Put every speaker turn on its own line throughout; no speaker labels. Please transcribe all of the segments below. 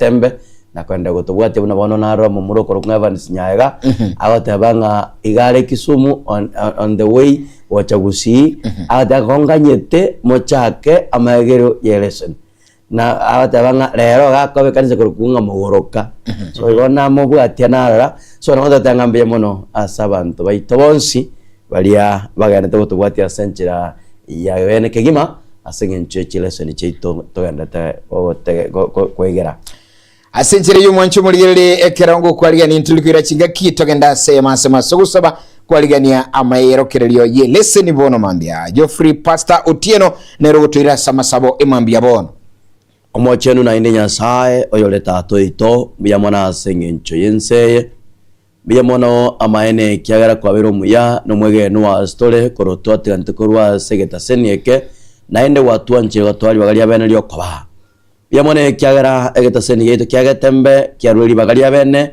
Tembe, na koenda gotobwatia buna bono narora omomura okorokwa ng'a Evans Nyaega, agoteba ng'a iga are Kisumu on, on, on the way gocha Gusii, agoteba ng'a konganyete mochake amaegerio ye lesson. Na agoteba ng'a rero iga akoba ekanisa korokwa ng'a Mogoroka. So igo namobwatia narora, so nabo toteba ng'a mbuya mono ase abanto baito bonsi baria bagenderete gotobwatia ase enchera ya bene kegima. Ase engencho ye chilesoni chiaito togenderete gotege- go- go- kwegera.
Ase enchera y'omwancho omorigererie ekero ngokwarigania intwe koira chingaki togende ase eyemo ase ase ogosaba kwarigania amaerokererio ye leseni bono mambia. Geoffrey Pastor Otieno nere ogotoira ase amasabo emambia bono.
Omochenu naende Nyasae oyore Tata oito, mbuya mono ase engencho y'ense eye, Mbuya mono amaene ekiagera kwabeire omuya na omwegenwa ase tore korwa twatiganete korwa ase egetaseni eke, naende gwatwanchire gotoa ribaga ria bene ri'okobaa. Mbuya mono ekiagera egetaseni giaito kia Getembe kiarure ribaga ria bene,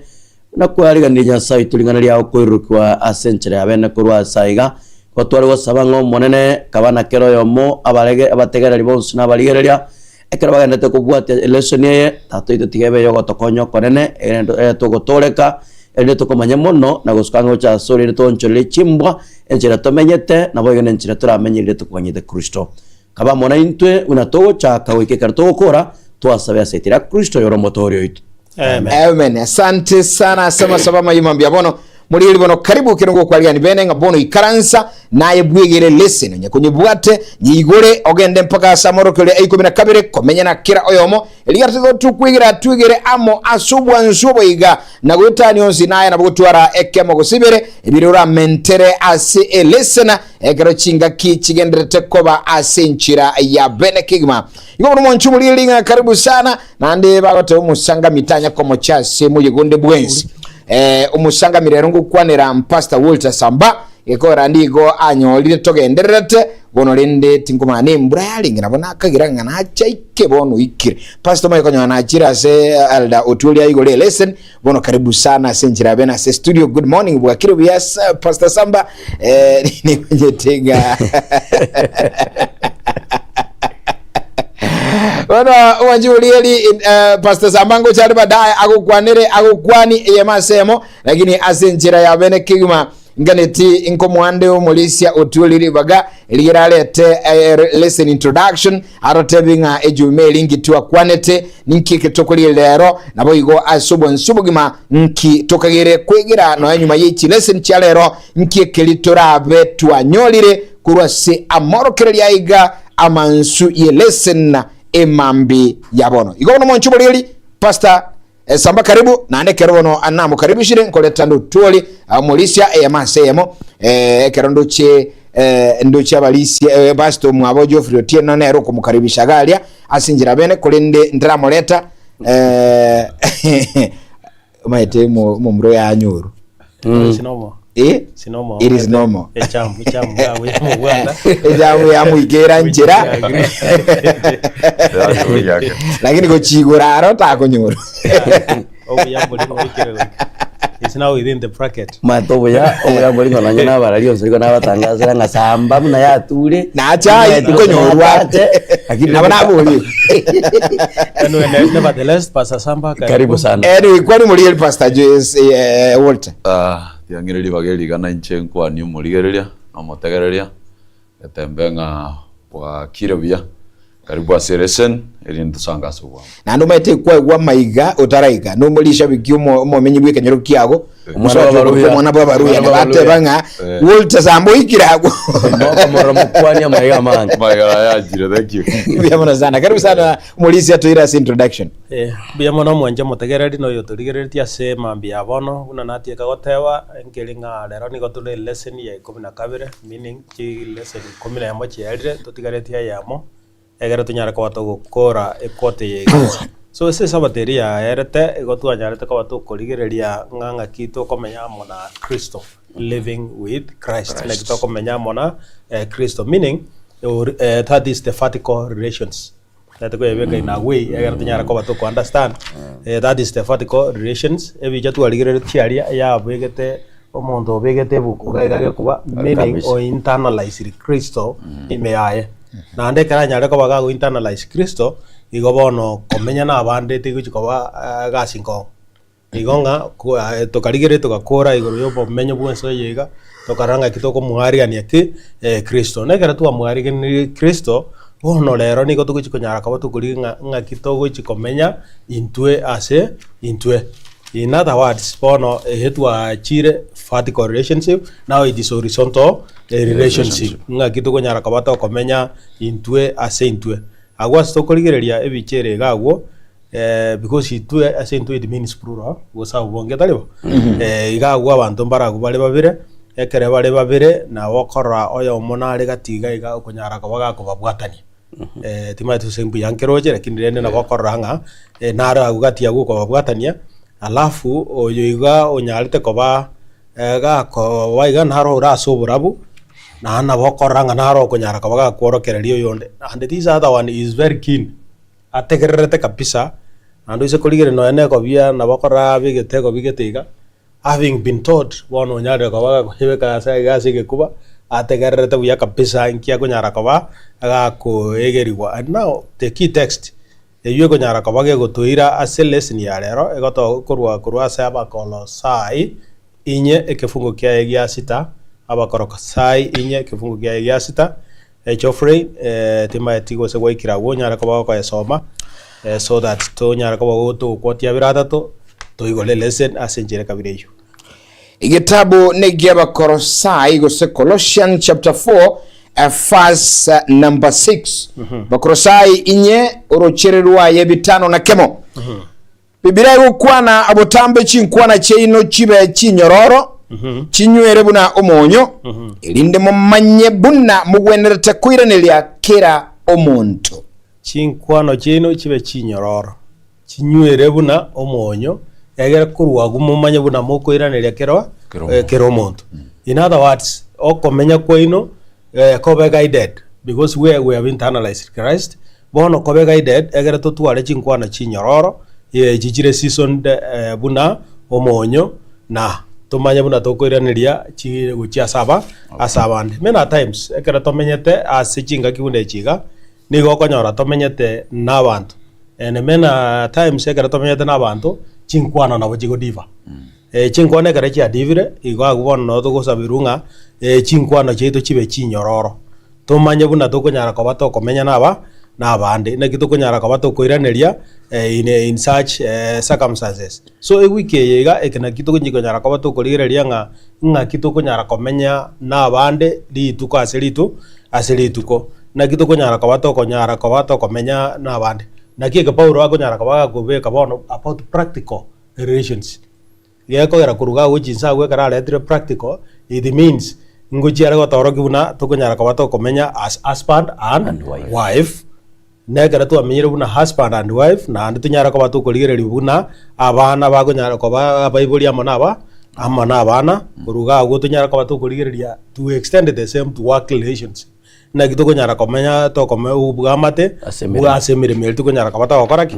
buna kwariganirie Nyasae oito ring'ana riao koirurukigwa ase enchera ya bene korwa ase aiga, Igo tware gosaba ng'a Omonene kaba na kera oyomo abarege abategereri bonsi na abarigereria, Ekero bagenderete kobwatia elesoni eye, Tata oito tiga ebe ey'ogotokonya okonene, erinde erete ogotooreka, erinde tokomanye mono na gosuka ang'e gocha asore erinde toonchorerie chimbwa, enchera tomenyete, naboigo nenchera toramenye erinde tokoganyete Kristo. Kabe amo naintwe buna togochaka goika ekero togokora, twasabe ase erieta ria Kristo oyore Omotooria oito.
Amen. Amen. Asante sana ase amasabo amaye mambia bono morieri bono karibu kero ngokwarigani bene ng'a bono ikaransa naye bwegere lesson onye konyebwate nyeigore ogende mpaka ase amorokererio a ikomi na kabere komenya na kera oyomo eriga tukwegera twegere amo ase obwansu oboiga na goetania onsi naye nabo gotwara ekemo gose ibere ebire oramentere ase elesson ekero chingaki chigenderete koba ase enchera ya bene kegima igo bono mwanche omorieri ng'a karibu sana Naende bagoteba omosangami tanya komocha ase moyega onde bwensi. Eh, omosangami rero ngokwanera Pastor Walter Samba gekogera ndigo anyorire togendererete bono rende tinkomanya nembura yarenge nabo nakagira ng'a nacha ike bono oikire. Pastor omaye konyora nachire ase Elder Otuoli aigore elesson bono karibu sana ase enchera ya bene ase studio good morning bwakire buya Pastor Samba eh, nimanyete ng'a Bono omwanchi Urieli eh, Pastor Samba ngocha are baadaye agokwanere agokwani eyemo ase eyemo lakini ase enchera ya bene kegima nganeti nkomoande omorisia otuori ribaga rigera arete eh, lesson introduction arotebi ng'a ejuma eri nki twakwanete ninki eke tokoria rero nabo igo ase obonsi obogima nki tokagere kwegera nonya nyuma ye chilesson chia rero nki ekeri torabe twanyorire korwa ase amorokererio aiga amansu ye lesson emambi ya bono. Igo bono mwanche omorigereria Pastor eh, Samba karibu naende ekero bono namokaribishire nkoreta ndotwori omorisia eyemo ase eyemo eh, ekero ndoche eh, ndoche abarisia eh, Pastor omwabo Geoffrey Otieno nere okomokaribisha iga aria ase enchera bene korende ntaramoreta eh, Omanyete omo- omomura oyo anyorwa.
It's normal.
Eh?
It's normal.
It is normal.
Echamu, echamu yago yamobwata.
Ejamu yamoikera nchera. Lakini gochigora aro takonyorwa.
Obuya mbori ngoikere goika. It's now within the bracket.
Maete obuya obuya mbori ng'a nonye nabarari onsi nigo nabatangasera ng'a samba buna yature
Nacha
Maete
nkonyorwa.
nachache, lakini
Nabo naborie.
Anyway, ne- nevertheless, Pastor Samba,
Karibu sana.
Anyway, kwani morigereria Pastor Joyce eh, Walter.
Ah, tiang'ire ribaga eri iga nainche nkwanie omorigereria na omotegereria, getembe ng'a bwakire buya. Karibu ase eleseni, erinde tosange ase obwango.
Naende omanyete kwaigwa amaiga otaraika, nomorishabiki omo- omomenyi bw'ekenyoro kiago,
Omwana
omosacha
bw'Abaruya.
okorokwa omwana bw'Abaruya,
Omwana
nabateba ng'a
Eh.
Walter Samba oikire agwo.
Mokomorora mokwanie amaiga amange.
Amaiga ayachire, thank you.
Mbuya mono sana. Karibu sana omorisia toire ase introduction.
Eh, mbuya mono omwanche omotegereri na oyotorigereretie ase mambia ya bono, buna natieka goteba, nkeri ng'a rero nigo tore eleseni ya ikomi na kabere, meaning chileseni ikomi na emo chiaerire, totigaretie eyemo, egere tonyare koba togokora equarter eye iga. So ase esabato eria yaerete, igo twanyarete koba tokorigereria ng'a ng'aki tokomenya amo na Kristo, living with Christ, naki tokomenya amo na Kristo, meaning or that is the vertical relations. Tari koyebeka in a way egere tonyare koba toko understand that is the vertical relations, ebicha twarigereretie aria yabegete omonto obegete ebuku iga iga gekoba meaning
Kabisa.
o internalized Kristo ime yaye. Naende ekero anyare koba gago internalize Kristo, Igo bono komenya na abande tigochi koba egasi nkong'u. Igo ng'a tokarigereria togakora igoro ya obomenyo bw'ense eye iga, tokarora ng'aki tokomoarigania ki? Kristo. Na ekero twamoariganirie Kristo, bono rero nigo togochi konyara koba tokorigia ng'a ng'aki togochi komenya intwe ase intwe. In other words, bono eye twachire vertical relationship, now it is horizontal relationship. Ng'aki tokonyara koba tokomenya intwe ase intwe. Agwo ase tokorigereria ebicha ere iga agwo, because intwe ase intwe it means plural, gose abwo bonge tari bo? Iga agwo abanto mbare agwo bare babere, ekere bare babere nabo okorora oyomo nare gati iga iga okonyara koba gakobabwatania. Timanyeti gose mbuya nkeroche lakini rende nabo okorora ng'a nare agwo gati agwo okobabwatania, alafu oyo iga onyarete koba gakoba iga naro ore ase oborabu, naende nabo okorora ng'a naro okonyara koba gakworokereria oyonde. And this other one is very keen, ategererete kabisa, naende oise korigereria nonya na egobia nabo okorora abegete egobi gete iga, having been taught, bono onyarire koba gakoyebeka ase iga ase egekuba, ategererete buya kabisa inki akonyara koba gakoegerigwa. And now the key text, eywo ekonyara koba gegotoira ase lesson ya rero, egoto korwa korwa ase Abakolosai inye ekefungo kiaye gia sita, Abakolosai inye ekefungo kiaye gia sita, Geoffrey, timaeti gose gwaikire agwo onyare koba okoyesoma, so that tonyare koba togokwatia bire atato, toigore elesson ase enchera ekabira eyio.
Egetabu neki'Abakolosai gose Colossians chapter 4 eh, verse number 6. Bakolosai inye orochere rwaye bitano na kemo. Bibilia egokwana botambe chinkwana chiaino chibe chinyororo, chinywere buna omonyo, erinde momanye buna mogwenerete koiraneria kera omonto.
Chinkwano chiaino chibe chinyororo, chinywere buna omonyo, egere korwa agwo momanye buna mokoiraneria kera kera omonto. In other words, okomenya kwaino kobe guided because we we have internalized Christ, Bono kobe guided egere totware chinkwana chinyororo, echi chire seasoned buna omonyo, na tomanye buna tokoiraneria chi gochia ase aba ase abande. Many a times ekero tomenyete ase chingaki buna echi iga, nigo okonyora tomenyete na abanto and many a times ekero tomenyete na abanto, chinkwana nabo chigo differ. Chinkwana ekero chiadivire, igo agwo bono nabo togosaberwa ng'a chinkwana chiaito chibe chinyororo. Tomanye buna tokonyara koba tokomenya naba nabande, naki tokonyara koba tokoiraneria in in such circumstances. So ewiki eye iga eke naki togochi konyara koba tokorigereria ng'a ng'aki tokonyara komenya nabande rituko ase ritu ase rituko. Naki tokonyara koba tokonyara koba tokomenya nabande. Naki eke Paulo akonyara koba gakobeka bono about practical relations. Gekogera korwa iga agwo chinsa agwo ekero aretire practical, it means ngochia are gotorokia buna tokonyara koba tokomenya as husband and
And wife.
wife. Na ekero twamenyire buna husband and wife, naende tonyare koba tokorigereria buna abana bakonyara koba abaibori amo na aba amo na abana, korwa iga agwo tonyare koba tokorigereria to extend the same to work relations. Naki tokonyara komenya tokome obwamate
Ase emeremo.
bwa ase emeremo eria tokonyara koba togokora ki?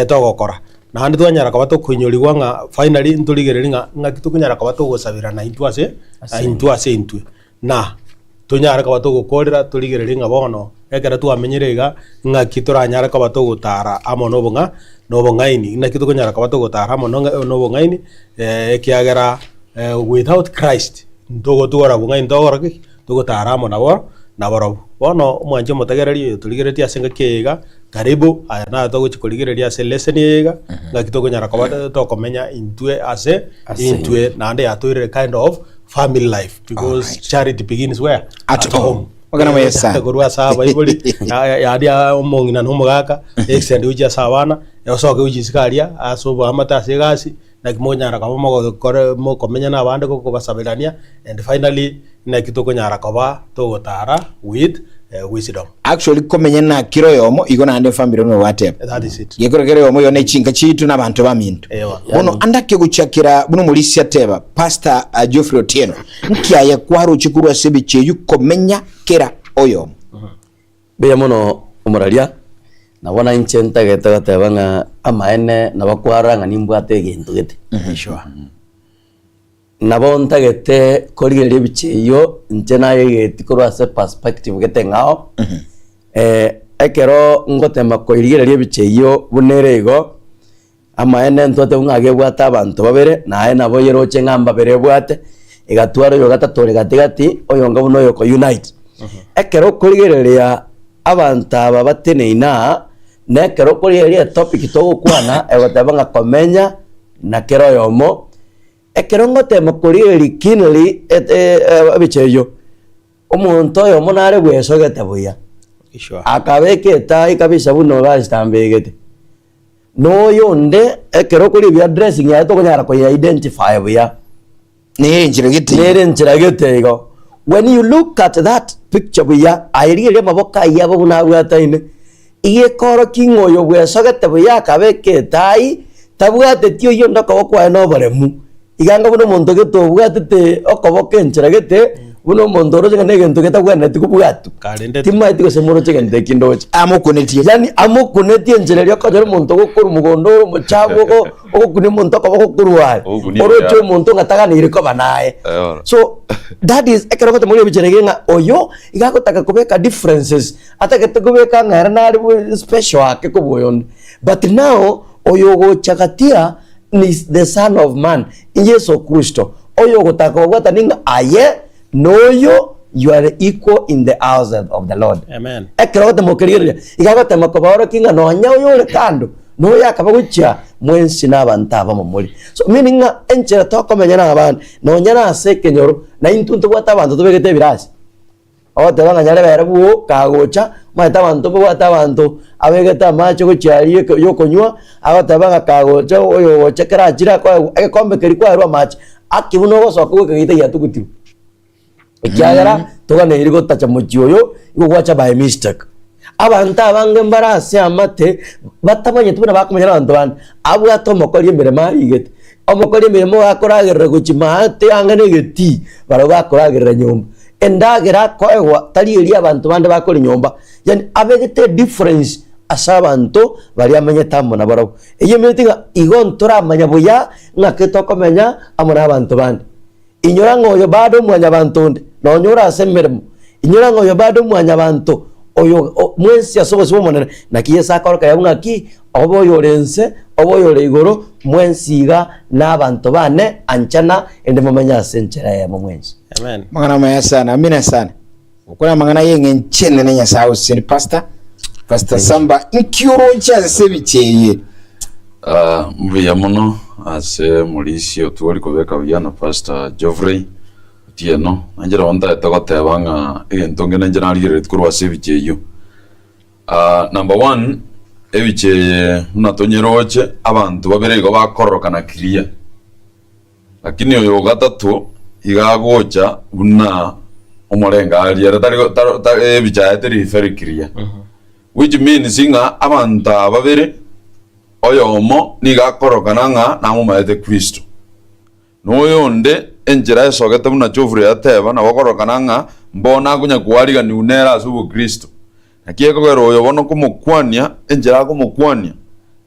Togokora. Naende twanyara koba tokoinyorigwa ng'a finally ntorigererie ng'a ng'aki tokonyara koba togosabirana intwe ase
Ase
intwe ase intwe. Na tonyare koba togokorera torigererie ng'a bono ekero twamenyire iga ng'aki toranyare koba togotara amo na obong'a na obong'aini. Naki tokonyara koba togotara amo na obong'aini ekiagera without Christ ntogotwara obong'aini togokora ki? Togotara amo nabo nabarobwo. Bono omwanche omotegereri oyo torigeretie ase engaki eye iga, karibu, aya naye togochia korigereria ase eleseni eye iga, ngaki tokonyara koba tokomenya intwe ase
Ase
intwe, naende yatoirire kind of family life because
Alright.
charity begins where?
At home. Magana maya sana.
Korwa ase abaibori, yaria omong'ina na omogaka, extend gochia ase abana, osoke gochia isiko aria, ase oboamate ase egasi, Naki mokonyara koba mogokora mokomenya nabande gokobasaberania, and finally naki tokonyara koba togotara with wisdom.
Actually komenya na kera oyomo igo naende efamiri buna gwateba.
That is it.
Gekora kera oyomo igo ne chinka chiaito na abanto baminto.
Ewa.
Bono andake gochakera buna omorisia ateba Pastor uh, Geoffrey Otieno nki aye kwaroche korwa ase ebichie eyio komenya kera oyomo.
Mbuya mono omoraria, nabo na inche ntagete goteba ng'a amaene nabo kwarora ng'a nimbwate egento gete.
Sure.
Nabo ntagete korigereria ebicha eyio, inche nayegeti korwa ase perspective gete eng'ao. Ekero ngotema koirigereria ebicha eyio buna ere igo, amaene ntwate ng'a gebwate abanto babere, naye nabo oyeroche ng'a mbabere ebwate, egatwara oyo gatato ore gati gati, oyonga buna oyo oko unite. Ekero okorigereria abanto aba bateneine aa, na ekero okorigereria etopic togokwana egoteba ng'a komenya na kera oyomo, ekero ngotema korigereria keenly ebicha eyio, Omonto oyomo nare bwesogete buya, akabeka etaai kabisa buna Pastor ambegete. Na oyonde ekero okoria buya dressing yaye tokonyara koye identify buya.
Nere enchera gete igo.
Nere enchera gete igo. When you look at that picture buya, aye rigereria amaboko ayio abo buna abwataine, iga ekorokia ng'a oyo bwesogete buya akabeka etaai, tabwateti oyio onde okoboko kwaye na oboremu. Iga anga buna omonto gete obwatete okoboko enchera gete, buna omonto oroche ng'a negento getabwenereti kobwatwa.
Karendete.
Timaeti gose moroche gento eki ndoche.
Amokunetie.
Yaani amokunetie enchera eria okonyora omonto ogokorwa mogondo ore omochafu ogo ogokunia omonto okoboko korwa aye.
Ogokunia
Oroche
ebiara.
omonto ng'a taganeire koba naye.
Eh, oro.
So that is ekero ogotema oria ebichera iga ng'a oyo iga agotaka kobeka differences, atagete kobeka ng'a ere nare bwe special ake kobua oyonde. But now oyo ogocha gatia is the son of man, Yeso Kristo, oyogotaka kobabwatania ng'a aye noyo you are equal in the house of the Lord.
Amen.
Ekero ogotema okerigereria, iga agotema kobaorokia ng'a nonya oyo ore kando, noyo akaba gochia mwensi na abanto abamo more. So meaning ng'a enchera tokomenya na abande, nonya na ase ekenyoro, na intwe ntobwate abanto tobegete ebirasi. Ogoteba ng'a nyarebe ere bwoo kagocha, omanyete abanto mbabwate abanto abegete amache gochia aria eke yokonywa, agoteba ng'a kagocha oyo ogocha ekero achire akoegwa egekombe keria kwaerwa amache, aki buna ogosoka goika geita giatugutirwe. Ekiagera toganeiri gotacha mochie oyo, igo gwacha by mistake. Abanto abange mbare ase amate, batamanyeti buna bakomenya na abanto bande, abwate omokori emeremo arigete, omokori emeremo iga akoragerera gochia maate ang'e na egetii, barabwo bakoragerera nyomba. Endagera akoegwa tari eria abanto bande bakoria nyomba, yaani abegete edifference ase abanto baria amenyete amo nabarabwo. Eyio emereti ng'a igo ntoramanya buya ng'aki tokomenya amo na abanto bande. Inyora ng'a oyo bado omwanyabanto onde, nonya ore ase emeremo, inyora ng'a oyo bado omwanyabanto, oyo o mwensi ase obosio bw'Omonene. Naki Yeso akoroka yabu ng'aki, obe oyore inse, obe oyore igoro, mwensi iga nabanto bane, anchana, erinde momenye ase enchera eyemo mwensi.
Amen.
Amang'ana amaya sana, amina sana. Gokora amang'ana y'eng'encho enene Nyasae agosesenie Pastor. Pastor Samba, inki oroche ase ebicha eye?
Ah, mbuya mono ase omorisia otwori kobeka buya na Pastor Geoffrey Otieno. Nainche nabo ntagete goteba ng'a egento nge nainche narigereretie korwa ase ebicha eyio. Ah, number one, ebicha eye buna tonyeroche abanto babere igo bakororokana clear. Lakini oyo o gatato iga agocha buna omorengari, ere tari tari tari ebicha yaye teri very clear. Which means ng'a abanto aba babere, oyomo nigo akorokana ng'a namomaete Kristo, na oyonde enchera esogete buna Geoffrey ateba nabo akorokana ng'a mbono akonya koariganiwa nere ase obokristo. Naki ekogera oyo bono komokwania enchera akomokwania,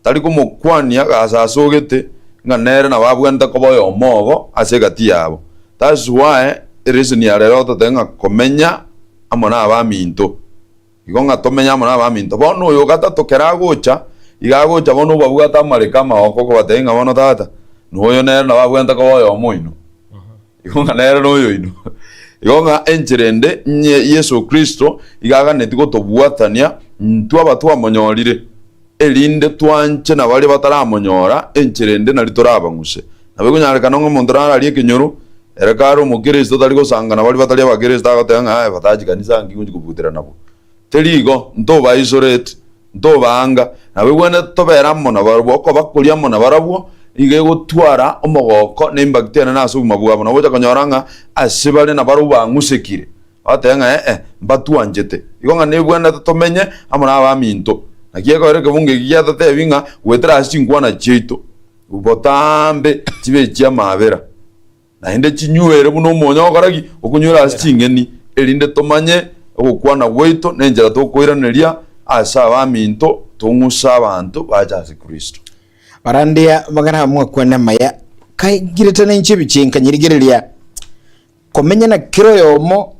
tari komokwania gose asogete, ng'a nere nabo abwenerete koba oyomo obo ase egati yabo. That's why ereason ya rero totebe ng'a komenya amo na abaminto. Igo ng'a tomenye amo na abaminto. Bono oyo gatato kero agocha, iga agocha bono obabwate amareko amagoko okobatebia ng'a bono tata, noyo nere nabo abwenerete koba oyomo oino. Igo ng'a nere noyoino. Igo ng'a enchera ende nye Yeso Kristo iga aganeti gotobwatania intwe aba twamonyorire, erinde twanche na baria bataramonyora, enchera ende nari torabang'use. Nabo ekonyarekana ng'a omonto nararie ekenyoro, ere kare omokristo tari gosanga na baria batari abakristo agoteba ng'a aye batachi kanisa nki ngochi kobutera nabwo. Teri igo, ntoba isolate. Ntobaanga, nabo egwenerete tobere amo nabarabwo, okoba koria amo nabarabwo nigo egotwara omogoko na impact enene ase obogima bwabo. Nabo ogocha konyora ng'a ase bare nabarabwo bang'usekire, bagateba ng'a ee mbatwanchete. Igo ng'a nebwenerete tomenye amo na abaminto. Naki ekero ekebungo eki giatotebi ng'a goetera ase chinkwana chiaito, botambe chibe echi'amabera. Naende chinywere buna omonyo ogokora ki? Okonywera ase ching'eni, erinde tomanye ogokwana gwaito na enchera tokoiraneria ase abaminto, tong'use abanto bache ase Kristo.
Barandia amang'ana amwakwane amaya, kaigirete nainche ebiche nkanyerigereria, komenya na kera oyomo,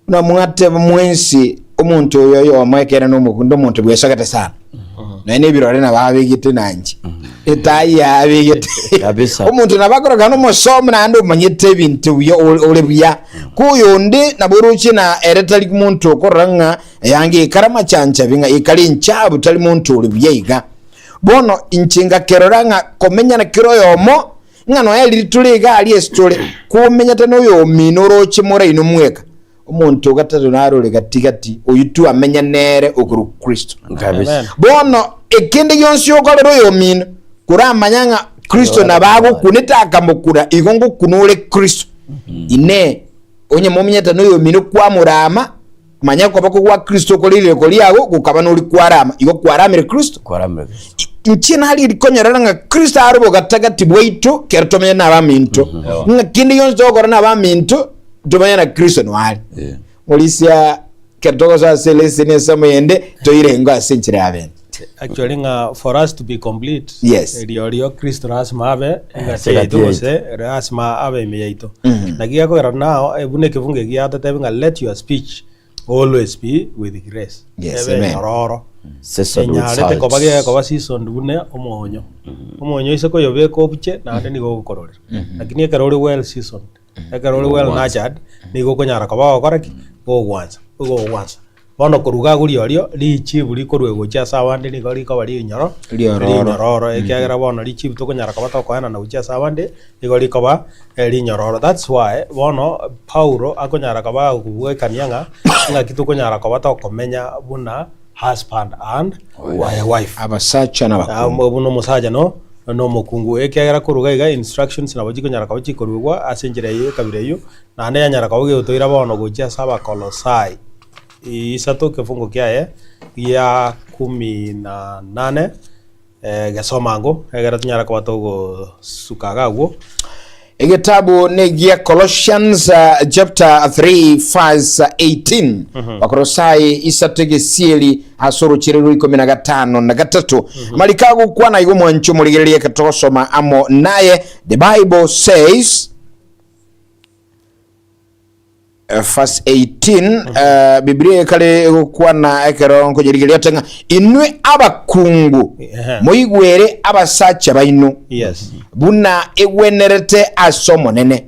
buna mwateba mwensi. Omonto oyo oyomo ekere nomokunde omonto bwesogete sana. Nonya na ebirore nabo abegete nanche. Etai yaye abegete.
Kabisa.
Omonto nabo akoroka nomosomu naende omanyete ebinto buya ore ore buya. Ko oyonde nabo oroche na ere tari monto okorora ng'a eanga ekare amachanchabi ng'a ekare enchabu tari monto ore buya iga. Bono inche ngakerora ng'a komenyana kera oyomo ng'a nonya riria tore iga aria ase tore, komenyete na oyomino oroche more inwe mweka. Omonto o gatato narore gati-gati, oyio twamenya nere okorokwa Kristo.
Kabisa.
Amen.
Bono ekende gionsi okorera oyomino, koramanya ng'a Kristo nabo agokunete akamokuna, igo ngokuna ore Kristo. Inee, onye momenyete noyomino kwamorama, manya okoboko gwa Kristo okore rireko riago gokaba nori kwarama, igo kwaramire Kristo.
Kwaramire Kristo.
Inche nari rikonyorera ng'a Kristo are obogatagati bwaito kero tomenye nabaminto, ng'a kende gionsi togokora nabaminto, Tomanye na Kristo noare.
Eh.
Morisia kero togosoa ase leseni ensemo yende toirengo ase enchera ya bene.
Actually ng'a for us to be complete
Yes.
rirorio Kristo lasima abe egati
Ase
yaito
egati
gose lasima abe ime yaito. Naki gekogera now eh, buna ekebungo eki giatotebi ng'a let your speech always be with grace.
Yes,
Ebe
amen.
enyororo.
Seasoned with
Enyarete
salt.
koba gekoba seasoned buna omonyo. Omonyo ise koyobeka obuche naende nigo ogokororera. Lakini ekero ore well seasoned Ekero ore well nurtured, nigo okonyara koba ogokora ki? Gogwansa, gogwansa. Bono korwa iga agwo rirorio, richibu rikorwa gochia ase abande nigo rikoba rinyoro,
Riororo.
rinyororo ekiagera bono richibu tokonyara koba tokoenana gochia ase abande, nigo rikoba rinyororo. That's why bono Paulo akonyara koba agokobwekania ng'a ng'aki tokonyara koba tokomenya buna husband and wife.
Abasacha na abakungu.
Buna omosacha no nomokungu, ekiagera korwa iga iga instructions nabo chikonyara koba chikoruegwa ase enchera eyio ekabira eyio, naende yanyara koba gegotoira bono gochia ase Abakolosai isato ekefungo kiaye gia kumi na nane, gesoma ango, egere tonyare koba togosuka iga agwo.
Egetabu negia Colossians uh, chapter 3 verse 18 Bakolosai isato egesieri ase orochere rwa ikomi na gatano na gatato Amariko agokwana igo mwanche omorigereria ekero togosoma amo naye The Bible says Verse 18, eh, Biblia ekare egokwana ekero nkonyerigereria ate ng'a inwe abakungu
Ehe.
moigwere abasacha baino
Yes.
buna egwenerete ase Omonene.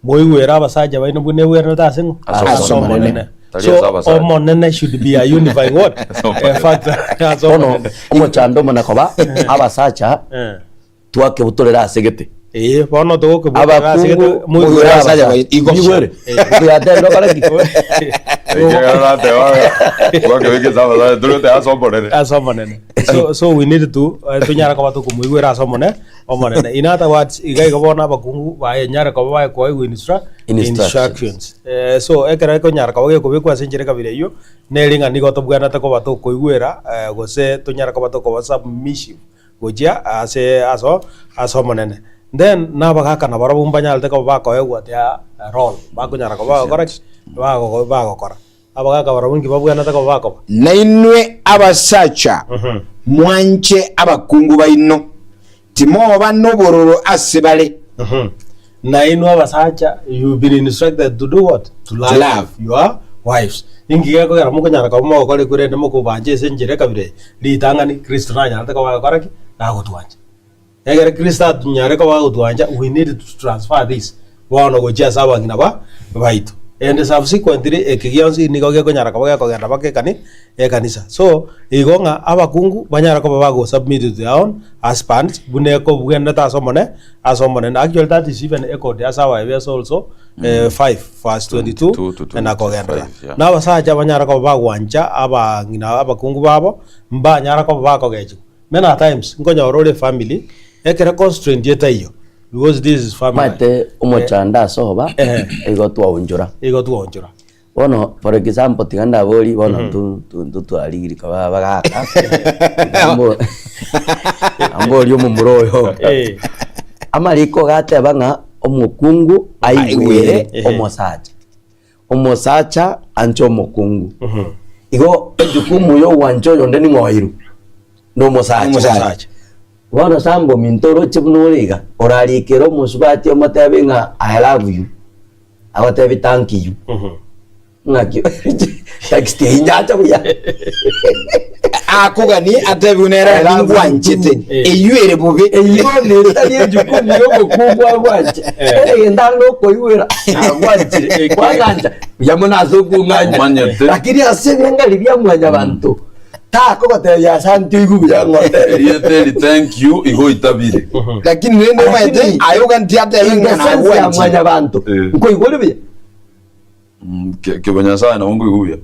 Moigwere abasacha baino buna egwenerete ase ng'o?
Ase
Ase Omonene.
Tari
So
ase abasacha.
Omonene should be a unifying what?
Ase Omonene.
A factor. Ase
Bono
Omonene.
omochando omone koba abasacha
Eh.
Twakebutorera ase gete.
Ee, bono togokebutorera ase gete,
Abakungu
moigwere
moigwere
abasacha
abasacha.
bai- igo.
Moigwere. Okoyatebire okore ki?
Ekiagera nateba ng'a twakebeka ase abasacha tore goteba ase Omonene.
Ase Omonene. So, so we need to eh, tonyare koba tokomoigwera ase Omone, Omonene. In other words, iga igo bono abakungu bayenyare koba bakoegwa instra-
Instructions.
instructions. Eh, so ekero ekonyara koba gekobekwa ase enchera ekabira eyio, nere ng'a nigo tobwenerete koba tokoigwera eh, gose tonyare koba tokoba submissive. gochia ase aso ase Omonene. Then nabagaka nabarabwo mbanyarete koba bakoegwa their role, bakonyara koba bagokora ki? Bago bagokora. Abagaka barabwo inki babwenerete koba bakoba?
Nainwe abasacha, mwanche abakungu baino, timoba nobororo ase bare.
Nainwe abasacha, you've been instructed to do what? To love,
To love.
your wives. Inki gekogera mokonyara koba mogokora ekwe rende mokobancha ase enchera ekabira eye? Ritang'ani, Kristo nanyarete koba agokora ki? Nagotwancha. Ekero Kristo atonyare koba agotwancha, we need to transfer this bono gochia ase abang'ina ba baito. And subsequently, eke gionsi nigo gekonyara koba gekogenda mpaka ekani ekanisa. So, igo ng'a abakungu banyare koba bagosubmit to their own husbands buna ekobwenerete ase omone ase Omonene. Actually that is even echoed ase Abaefeso also 5 verse 22
22 to
na kogenderera.
25, yeah.
Na abasacha banyare koba bagwancha abang'ina abakungu babo, mbanyara koba bakogechigwa. Many a times nkonyora ore efamily ekere constraint etaiyo because this is family.
Omanyete omochando ase oba
Eh.
igo twaonchora.
Igo twaonchora.
Bono for example tiga ndaborie bono ntu ntu twarigiri koba abagaka mbo mborie omomura oyo
Eh.
amariko gateba ng'a omokungu aigwere
Aigwere.
omosacha, omosacha anche omokungu. Igo ejukumu ya ogwancha oyonde ning'o oirwe? Na omosacha.
Omosacha.
Bono sambo ominto oroche buna ore iga, orarikere omosubati omotebie ng'a I love you. Agotebi thank you. Ng'aki Text inyacha buya.
Akoganie atebiwe nere
Era
ningwanchete
Eh.
eywo ere bobe.
Eyio netari ejukumu yomokungu agwanche.
Eh.
Egento are nokoigwera agwanchire. Kwang'ancha buya mono ase okong'ancha.
Omanyete.
Lakini ase ebing'ari bia mwanyabanto takogotebia asante oigwe buya ng'otebe.
Erieta eri thank you igo oitabire.
Lakini rende omanyete
Lakini-
aye oganeti atebe
In the
ng'a
sense ya
nagwanchire.
mwanyabanto
Eh.
nkoigwere buya.
Mm, ke- Kebo Nyasaye nabo nkoigwa buya.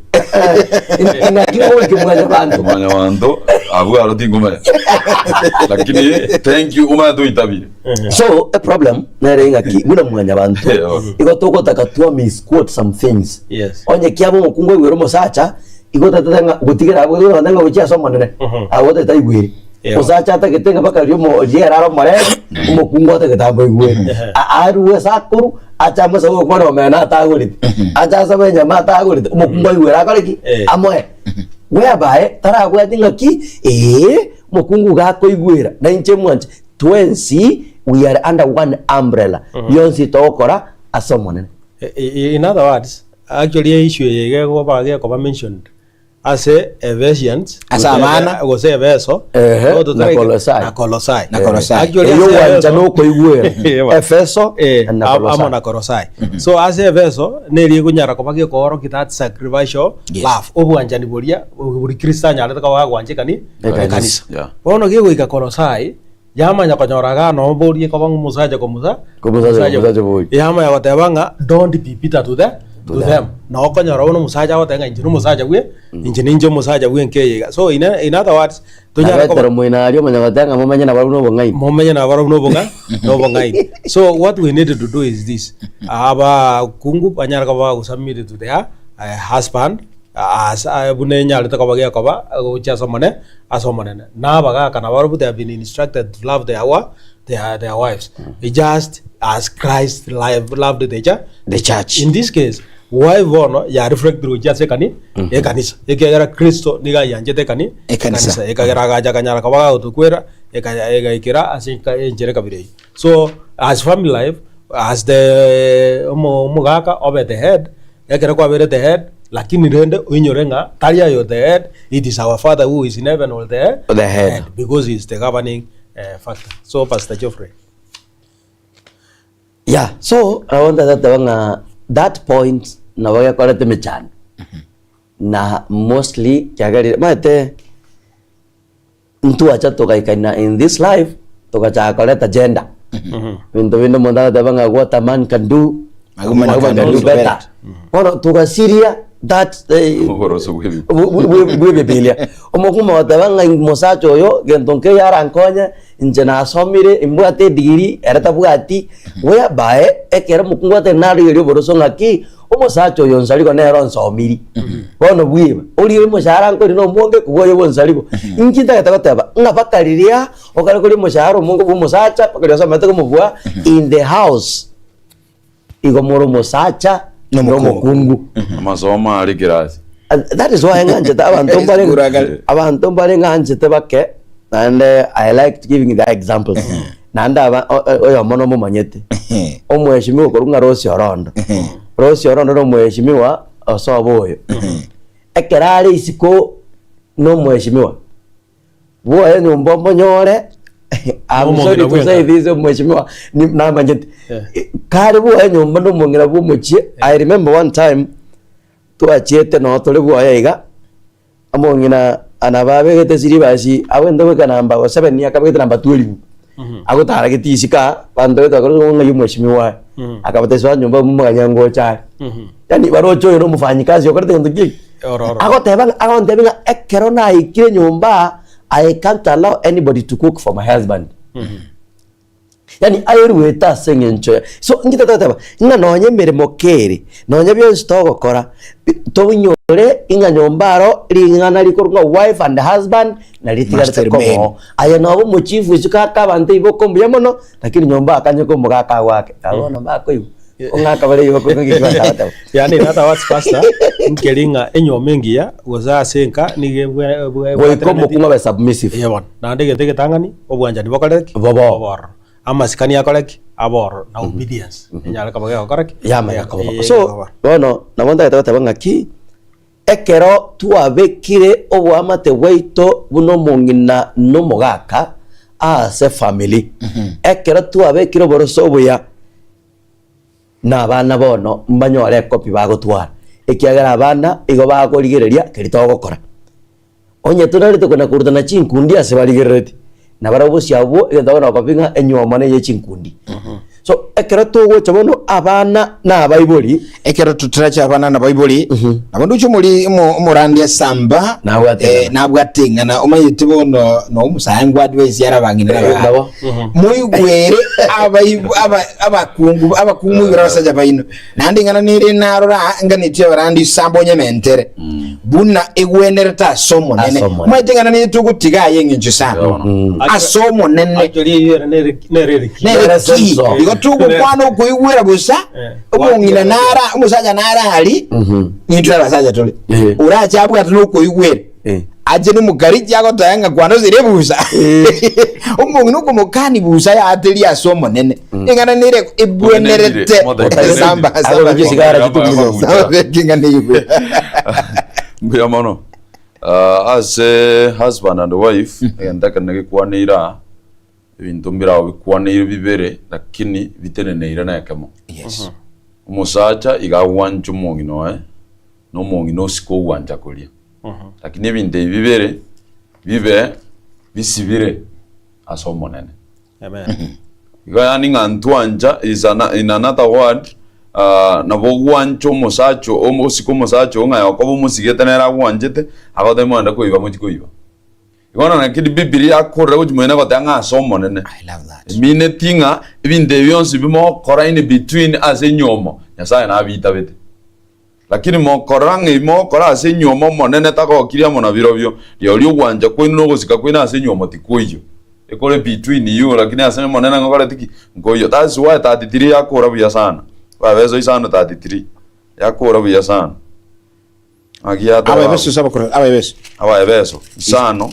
Naki goika mwanyabanto.
Mwanyabanto abwo aro tinkomanya. Lakini thank you omanyete oitabire.
So a problem nere ng'aki buna mwanyabanto
Yeah.
igo togotaka twa misquote some things.
Yes.
Onye kiaba omokungu aigwere omosacha igo otagete ng'a gotigera abwo igo otagete ng'a gochia ase omonene
Mhm.
abwo otagete aigwere.
Yeah.
Omosacha atagete ng'a mpaka riria omo riera are omorembe omokungu atagete amoigwere. A- Arue ase akorwa ache amosabe gokwana omena atagorete ache asabe enyama atagorete omokungu aigwere akore ki?
Eh.
Amoe. Whereby tarabwati ng'aki ee omokungu iga akoigwera na inche mwanche twensi we are under one umbrella bionsi togokora ase omonene.
In other words, actually issue eye iga egoba gekoba mentioned ase Ephesians
Ase
gose
abana.
Efe- gose Efeso
Ehe,
so totari-
na Kolosai.
na Kolosai.
Na Kolosai.
Actually,
Eyio
ase
gwancha
Efeso-
nokoigwera.
Ewa.
Efeso
Eh,
na
am-
Kolosai.
amo na Kolosai. So ase Efeso neri ekonyara koba gekoorokia that sacrificial
Yes.
love obwanchani boria bori Kristo anyarete koba gagwancha ekani
Ekanisa.
ekanisa.
Yeah.
Bono gegoika Kolosai Yamanya konyora igaa noo borie koba ng'a omosacha komusa
Komosacha komosacha borie.
Yamanya goteba ng'a don't be bitter to the to them. Noo okonyora bono omosacha agoteba ng'a inche nomosacha bwe inche ninche omosacha bwe enka eye iga. So in in other words tonyare koba
Petero moino aria omanya goteba ng'a momenye nabarabwo nobong'aini.
momenye nabarabwo nobong'a nobong'aini. So what we need to do is this, abakungu banyare koba bagosubmit to their husband as buna enyarete koba gekoba gochia ase omone ase Omonene. Na abagaaka nabarabwo they have been instructed to love their wa their their wives just as Christ live loved the church.
The church.
In this case, wife bono ya reflected gochia ase ekani ekanisa ekiagera Kristo nigo ayianchete ekani
Ekanisa.
ekagera agacha akanyara koba gagotokwera ekaya egaikera ase enka enchera ekabira eyio. So as family life as the omo omogaka obe the head Ekero kwabeire the head, lakini rende oinyore ng'a tari aye the head, it is our father who is in heaven or the,
The head.
because he is the governing eh, factor. So Pastor Geoffrey.
Yeah, so nabo ntateba ng'a that point nabo gekorete emechando na mostly kiagerire maete Ntwacha togaikana in this life togachaka koreta gender. Ebinto binde omonto agoteba ng'a what a man can do,
A woman
a woman
can
can do
do
better.
better.
Bono togasiria that eh,
Oboroso bwa ebibilia.
bw- bw- bwa ebibilia. Omokuma goteba ng'a mosacha oyo gento nkeiyo arankonye, inche nasomire, imbwate edegree, ere tabwati, whereby ekero omokungu atari narigereria oboroso ng'aki, Omosacha oyo onsarigo nere onsomiri. Bono bweba, oria omoshahara nkori nomonge kobua oyo bwonsarigo. Inki ntagete goteba? Ng'a mpaka riria okare koria omoshahara omonge bwa omosacha mpaka riria osomete komobua in the house igo more omosacha
Na
na
omokungu.
omokungu.
Amasomo are kirasi.
And that is why ng'anchete abanto mbare
Esukuru akare.
abanto mbare ng'anchete bake naende I like giving the examples. Naende aba o- o- oyomo nomomanyete omweshimiwa okorwa ng'a Rose Orondo. Rose Orondo nomweshimiwa osoba oyo. Ekero are isiko nomweshimiwa, bwoye nyomba omonyore I'm sorry
Nomong'ina
to say
bwenka.
this omweshimiwa ni- namanyete.
Eh.
Kare bwoye nyomba nomong'ina bwa omochie, I remember one time twachiete noo tore bwoye iga, Omong'ina nabo abegete silibasi agwente goika namba go seven akabegete namba twelve agotara getisika aa abanto gete bakora ng'a ng'ai omweshimiwa aye akabatebia soa nyomba momoganye ngocha are yaani baroche oyo na omofanyikazi okorete gento ki
Ororo.
agoteba ng'a agontebia ng'a ekero naikire nyomba aa I can't allow anybody to cook for my husband. Yaani ayeruete ase eng'encho ya so inki totagoteba ng'a nonye emeremo kere, nonye bionsi togokora, bi- toinyore ing'a nyomba aro ring'ana rikorwa ng'a wife and husband nari
Must
ritigarete
remain.
komoo. Aye nobe omochifu isiko ake abanto iboko mbuya mono, lakini nyomba akanye komogaka agoake, aba bono mbakoigwa, ong'aka bare iboko ng'aki batagoteba.
Yaani in other words pastor, nkeri ng'a enyomba engiya gose ase enka nigo ebwe- ebwe-
Goika
ebwateraneti-
omokungu abe submissive.
Eeh bono, naende egento egetang'ani, obwanchani bokore ki?
Bobe oo.
Bobe ororo. Amasikani akore ki? Abe ororo, na obedience enyare koba gegokora ki?
Yamanya koba.
Eye
So
gekoba.
bono nabo ntagete goteba ng'aki. Ekero twabekire oboamate bwaito buna omong'ina na omogaka ase efamiri, ekero twabekire oboroso obuya, na abana bono mbanyore ekopi bagotwara, ekiagera abana igo bakorigereria keria togokora. Onye tonarete kona korutana chinkundi ase barigerereti, na barabwo bosio abwo egento bakona gokopi ng'a enywomo neye chinkundi. So ekero togocha bono abana na abaibori,
Ekero totaracha abana na abaibori, nabo ndoche omori omo- omorandia samba
Nabwate
eh,
eng'ana.
nabwate eng'ana omanyete bono no omosae ngwadvise ara abang'ina na
Eh,
abagaka.
nabo.
Moigwere abaib- aba- abakungu abakungu moigwere abasacha baino. Naende ing'ana nere narora aa, nganetie abarandi samba onyementere, buna egwenerete ase Omonene.
Ase Omonene.
Omanyete ing'ana neye togotiga aye eng'encho sana. Ase Omonene.
Actually, eyio ere nere nere ere key.
Nere
Nere
ki?
senso.
Igo togokwana okoigwera bosa,
Eh.
omong'ina nara, omosacha nara ari, nintwe abasacha tore.
Eh.
Orache abwate nokoigwera.
Eh.
Ache nomokarichi agoteba ng'a kwana osire ebusa. Omong'ina okomokani busa yateria ase Omonene. Eng'ana nere ebwenerete
Omonene.
samba
Agorukia
samba
esigara chitumire.
samba beka eng'ana eyio buya.
Mbuya mono. Ah, ase husband and wife, egento ekero gekwaneire aa, ebinto mbirao bikwaneire bibere, lakini biteneneire na ekemo.
Yes.
Omosacha iga agwancha omong'ina oye, na omong'ina osike ogwancha koria. Lakini ebinto ebi bibere, bibe bisibire ase Omonene.
Amen.
Igo yaani ng'a ntwancha is an, in another word ah, nabo ogwancha omosacha oo osike omosacha oo ng'a Yakobo omosigete nere agwanchete, agotebia mogende koiba mochie koiba. Igo bono naki Bibilia yakorire gochia moino egoteba ng'a ase Omonene.
I love that.
Emineti ng'a ebinto ebi bionsi bimokora in between ase enyiomo, Nyasaye nabitabete. Lakini mokorora ng'a ebi mogokora ase enyuomo Omonene tagokirie amo nabirobio, rirorio ogwancha kwaino na ogosika kwaino ase enyuomo tikoiyo. Ekore between you, lakini ase Omonene ngokoreti ki? Nkoiyo. That's why 33 yakora buya sana. Abaefeso isano 33 yakora buya sana. Ng'aki yateba
Abaefeso ase abakoro Abaefeso.
Abaefeso isano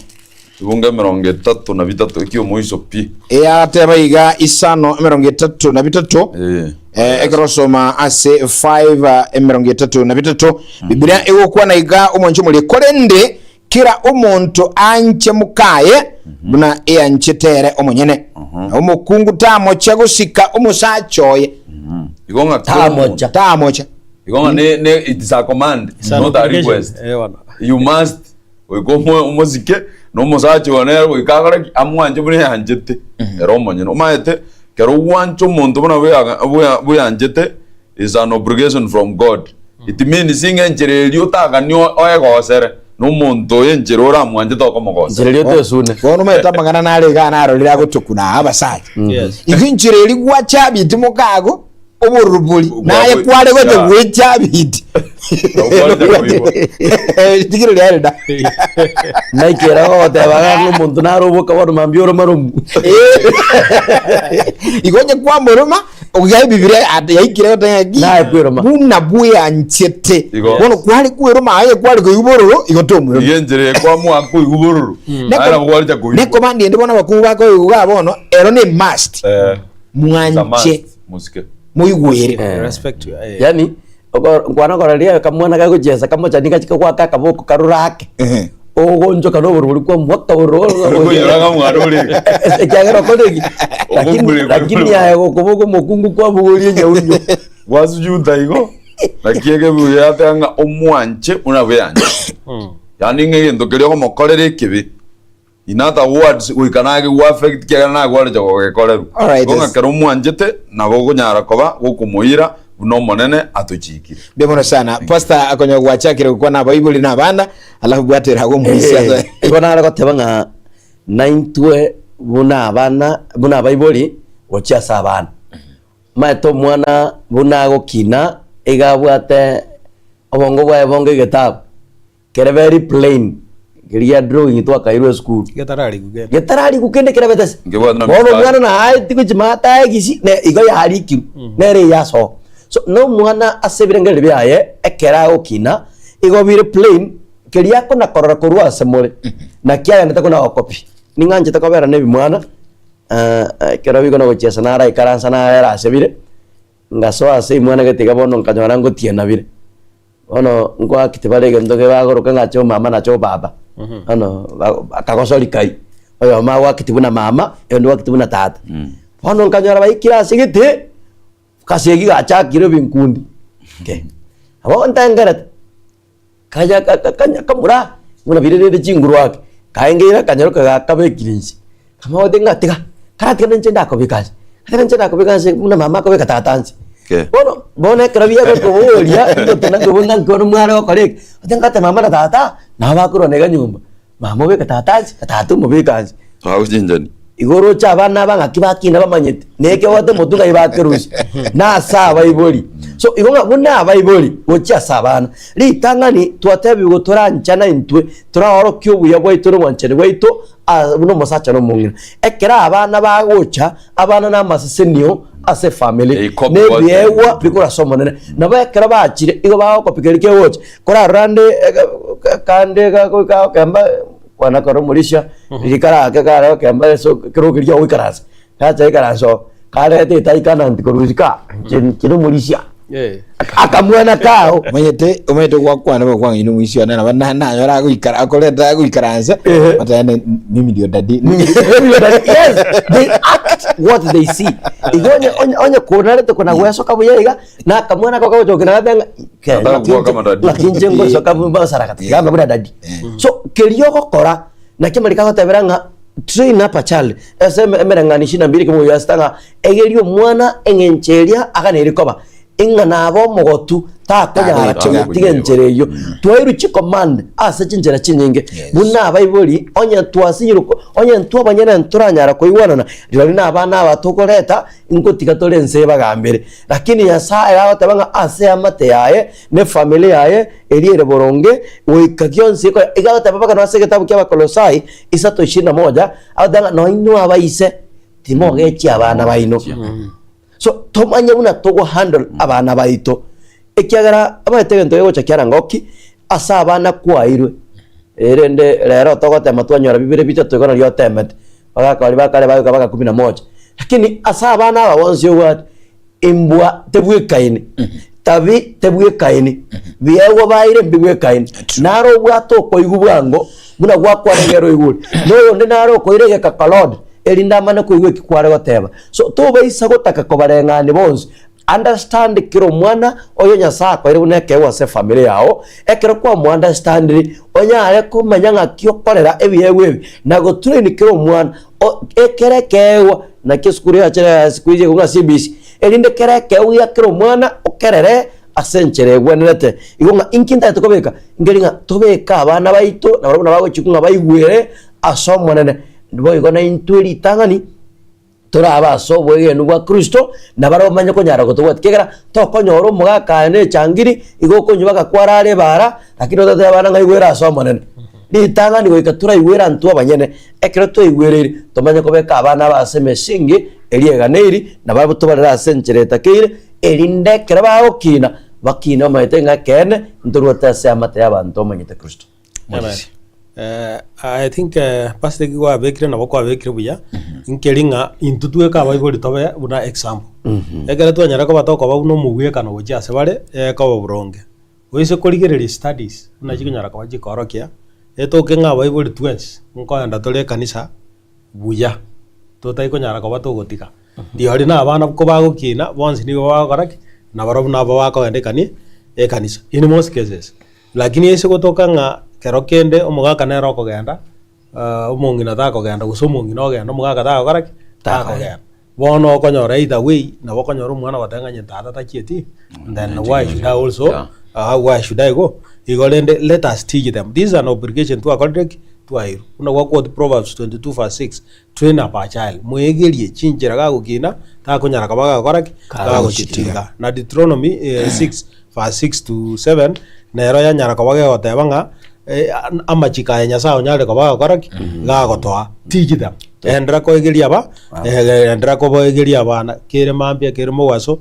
ebungo emerongo etato na bitato ekiomoiso pi.
Eyateba iga isano emerongo etato na bitato.
Eh.
Eh, ekero osoma ase 5 emerongo etato na bitato Biblia egokwana iga omwanche omorie korende kera omonto anche mokaye buna eanchete ere omonyene na omokungu tamocha gosika omosacha oye
Igo ng'a kera omonto-
Tamocha.
tamocha
Igo ng'a ne, ne, it is a command,
It's an
not a
obligation.
request.
Eh, bono.
You must goika omo- omosike na omosacha oyo nere goika akore ki? Amwanche buna eanchete ere omonyene. Omanyete kero ogwancha omonto buna bweaga- bwea- bweanchete is an obligation from God. It means ng'a enchera eria otaganie o- oegosere na omonto oyo enchera oramwanche tokomogosera.
Enchera eria otesune.
Bono omanyete amang'ana nare iga narorire agotokuna aa abasacha
Yes.
igo enchera eria gwachabiti mokago obororo bori naye kware gocha
Yeah.
gwechabiti
Kware koigwa.
tigire riare da
Naikera gogoteba ng'a omonto nare oboka bono mambia oroma romu.
igo onye kwamoroma ogiae bibilia ate yaikire goteba ng'a ki
Naye kweroma.
buna bweanchete
Igo.
bono kware kweroma aye kware koigwa bororo igo tomoroma
Igo enchera ekwamua koigwa bororo. Naye nabo kwarecha koigwa.
nekomandi ende bono abakungu bakoigwa iga bono ero ne must
Eh, it's a must.
mwanche
Mosike.
moigwere.
Eh.
Respect you, eh.
Yani oko- nkwana kororia kamwana gagochiesa kamochani gachika goaka akaboko karore ake
Ehe.
ogonchoka na oborobori kwamwaka
Okoinyora ng'a mwana ore iga.
ekiagera okore ki lakini
Ogokureka
lakini aye gokoba omokungu kwabogoria enyaunyo
Gwasujuta igo naki ekebuya yateba ng'a omwanche buna bweanche. Yaani ng'a egento keria okomokorera ekebe In other words, goika nage gwa affect kiagera nagwarecha gogekorerwa.
Alright,
Igo ng'a
yes.
kero omwanchete nabo okonyara koba gokomoira buna Omonene atochiikire.
Mbuya mono sana pastor akonya gwachakire gokwana abaibori na abana alafu bwatera agwo omoisia
Eh, igo nare goteba ng'a naintwe buna abana buna abaibori gochia ase abana omanyete omwana buna agokina iga abwate obongo bwaye bonge egetabu Kere very plain, keria drawing twakairwe esukuru.
Getararigwa kende.
Getararigwa kende kerabete ase.
Nkebwate na
Bono
mistari.
omwana naye tigochimata aegisi ne igo yarikirwe nere eyasoa. So na omwana ase ebirengererio biaye ekero agokina igo bire plain keria akona korora korwa ase more naki agendete kona gokopia. Ning'anchete kobera na ebimwana ekero bikona gochiesa naraikaransa narera ase bire, ngasoa ase ebimwana gete iga bono nkanyora ngotiena bire. Bono nkoakiti bare egento ke bagoroka ng'a ache omama na ache obaba. Bono ba- akagosori kai, oyomo agoakiti buna mama, oyonde oakiti buna tata. Bono nkanyora baikire ase gete, kasegi gachakire ebinkundi, okay. Nabo ntengerete, kanya ka- ka- kanya kamura, buna biria rende chinguru ake, kaengeire akanyaroka gakabekire inse, Kamagoti ng'a tiga, karatiga ninche ndakobeka inse, tiga ninche ndakobeka inse buna mama akobeka tata inse.
Okay.
Bono, bono ekero biabe koboria, ngote naki naki bono mware gokora eke, ote ngate mama na tata, nabo bakorwana iga nyomba, mama obeka tata inse, na tata omobeka inse.
Bagochenchani.
Igo oroche abana aba ng'aki bakina bamanyete, na ekegote motwe ng'ai bakerusia, na ase abaibori. So igo ng'a buna abaibori gochia ase abana, ritang'ani twatebigwe toranchana intwe, toraorokie obuya bwaito na obwanchani bwaito aa buna omosacha na omong'ina. Ekero abana bagocha, abana namasesenio ase efamiri,
They copy
na
what they
ebiegwa
do.
bikore ase Omonene. Nabo ekero bachire, igo bagokopi keria kegocha. Korarora ande eke kande gagoika gokemba kwana kore omorisia, riria karake kare gokemba ase ekero keria ogoikaransa, gacha gaikaransa oo, karete etai kananti korwa isiko aa, inche inche nomorisia.
Eh.
Akamwana kao.
Omanyete omanyete gwakwana bakwang'aina omoisia one nabo na- nanyora agoikara akoreta agoikaransa
Ehe.
batane mimi ndio daddy
yes, they act what they see. Igo onye onye onye konarete kona gwesoka buya iga na akamwana ako kagochokera gate ng'a ke
Nataka kuwa kama daddy.
ng'aki inche ngosoka basara gati gamba buna daddy. So keria ogokora nakio mariko agotebera ng'a train up a child ase eme- emereng'anio ishirini na mbili ekemo goika sita ng'a Egeria omwana eng'encho eria aganeiri koba, ing'a nabe omogotu, takonyara
Tagotiga.
koyetiga enchera eyio. Twairwe chicommand ase chinchera chinyinge,
Yes.
buna abaibori, onye twasinyirwe ko- onye intwe abanyene ntoranyara koigwanana, rirorio na abana aba tokoreta, nkotiga tore ense ebagambere. Lakini Nyasaye agoteba ng'a ase eamate yaye, na efamiri yaye, eria ere boronge, goika gionsi ekoya, iga agoteba mpaka nase egetabu kia Abakolosai, isato ishirini na moja, agoteba ng'a noinwe abaise. Timogechia abana baino. So tomanye buna togo handle abana baito, ekiagera omanyete egento kegocha kiarangoki ase abana kwairwe, erende rero togotema twanyora bibere bitato igo nario otemete, bagaka baria bakare bagoika baka kumi na moja. Lakini ase abana aba bonsi obwate, embwa tebwekaini, tabi tebwekaini, biegwa baire mbibwekaini, naro obwate okoigwa bwango buna gwakwana egere oigure, na oyonde naro okoira egekakalod erinde amane koigwa eki kware goteba. So tobaisa gotaka kobareng'ani bonsi, understand kera omwana oyo Nyasaye akoeire buna ekeegwa ase efamiri yao, ekero kwamounderstandiri, onyare komanya ng'aki okorera ebiegwa ebi, na gotrain kera omwana o ekere ekeegwa Naki esukuru yachire ya siku hizi ekong'a CBC, erinde kera ekeegwa gia kera omwana okerere ase enchera egwenerete. Igo ng'a inki ntagete kobeka? Nkeri ng'a tobeke abana baito na barabwo nabagochikwa ng'a baigwere ase Omonene. Boigo naintwe ritang'ani torabe ase obwegenwa bwa Kristo, na barabwo bamanye konyara gotobwatia. Ekiagera tokonyora omogaka aye na echangiri, igo okonywa bagakwara are ebaara, lakini otatebia abana ng'a igwere ase Omonene. Ritang'ani goika toraigwere intwe abanyene, ekero twaigwereire, tomanye kobeka abana aba ase emesingi eria eganeiri, na barabwo tobarere ase enchera etakeire, erinde ekero bagokina, bakine bamanyete ng'a ekeene ntorwete ase eamate y'abanto bamanyete Kristo.
Amen. Eh, I think eh, pastor eki kwabekire nabo kwabekire buya nkeri ng'a intwe tweka abaibori tobe buna example ekero twanyara koba tokoba buna omogwekano gochia ase bare ekoba boronge Oise korigereria studies buna chikonyara koba chikorokia, etoke ng'a abaibori twensi nkoenda tore ekanisa buya, totari konyara koba togotiga. Rirorio na abana kobagokina bonsi nigo bagokora ki? Nabarobwo nabo bakogenda ekani ekanisa in most cases. Lakini ase gotoka ng'a kero kende omogaka nere okogenda, omong'ina takogenda gose omong'ina ogenda omogaka tagokora ki? Takogenda. Bono okonyora either way, nabo okonyora omwana ogoteba ng'a onye tata tachieti, then why should I also
Yeah.
uh, why should I go? Igo rende let us teach them. This is an obligation twakorire ki? Twairwe. Buna gwa quote Proverbs 22 verse 6, train up a child, moegerie chinchera gagokina, takonyara koba gagokora ki? Gagochitiga. Na Deuteronomy eh, 6 verse 6 to 7, nero yanyara koba gegoteba ng'a eh, amachiko aya Nyasaye onyarire koba gagokora ki? Gagotoa. Teach them. Enderera koegeria aba, enderera kobaegeria abana, kere mambia, kere mogaso,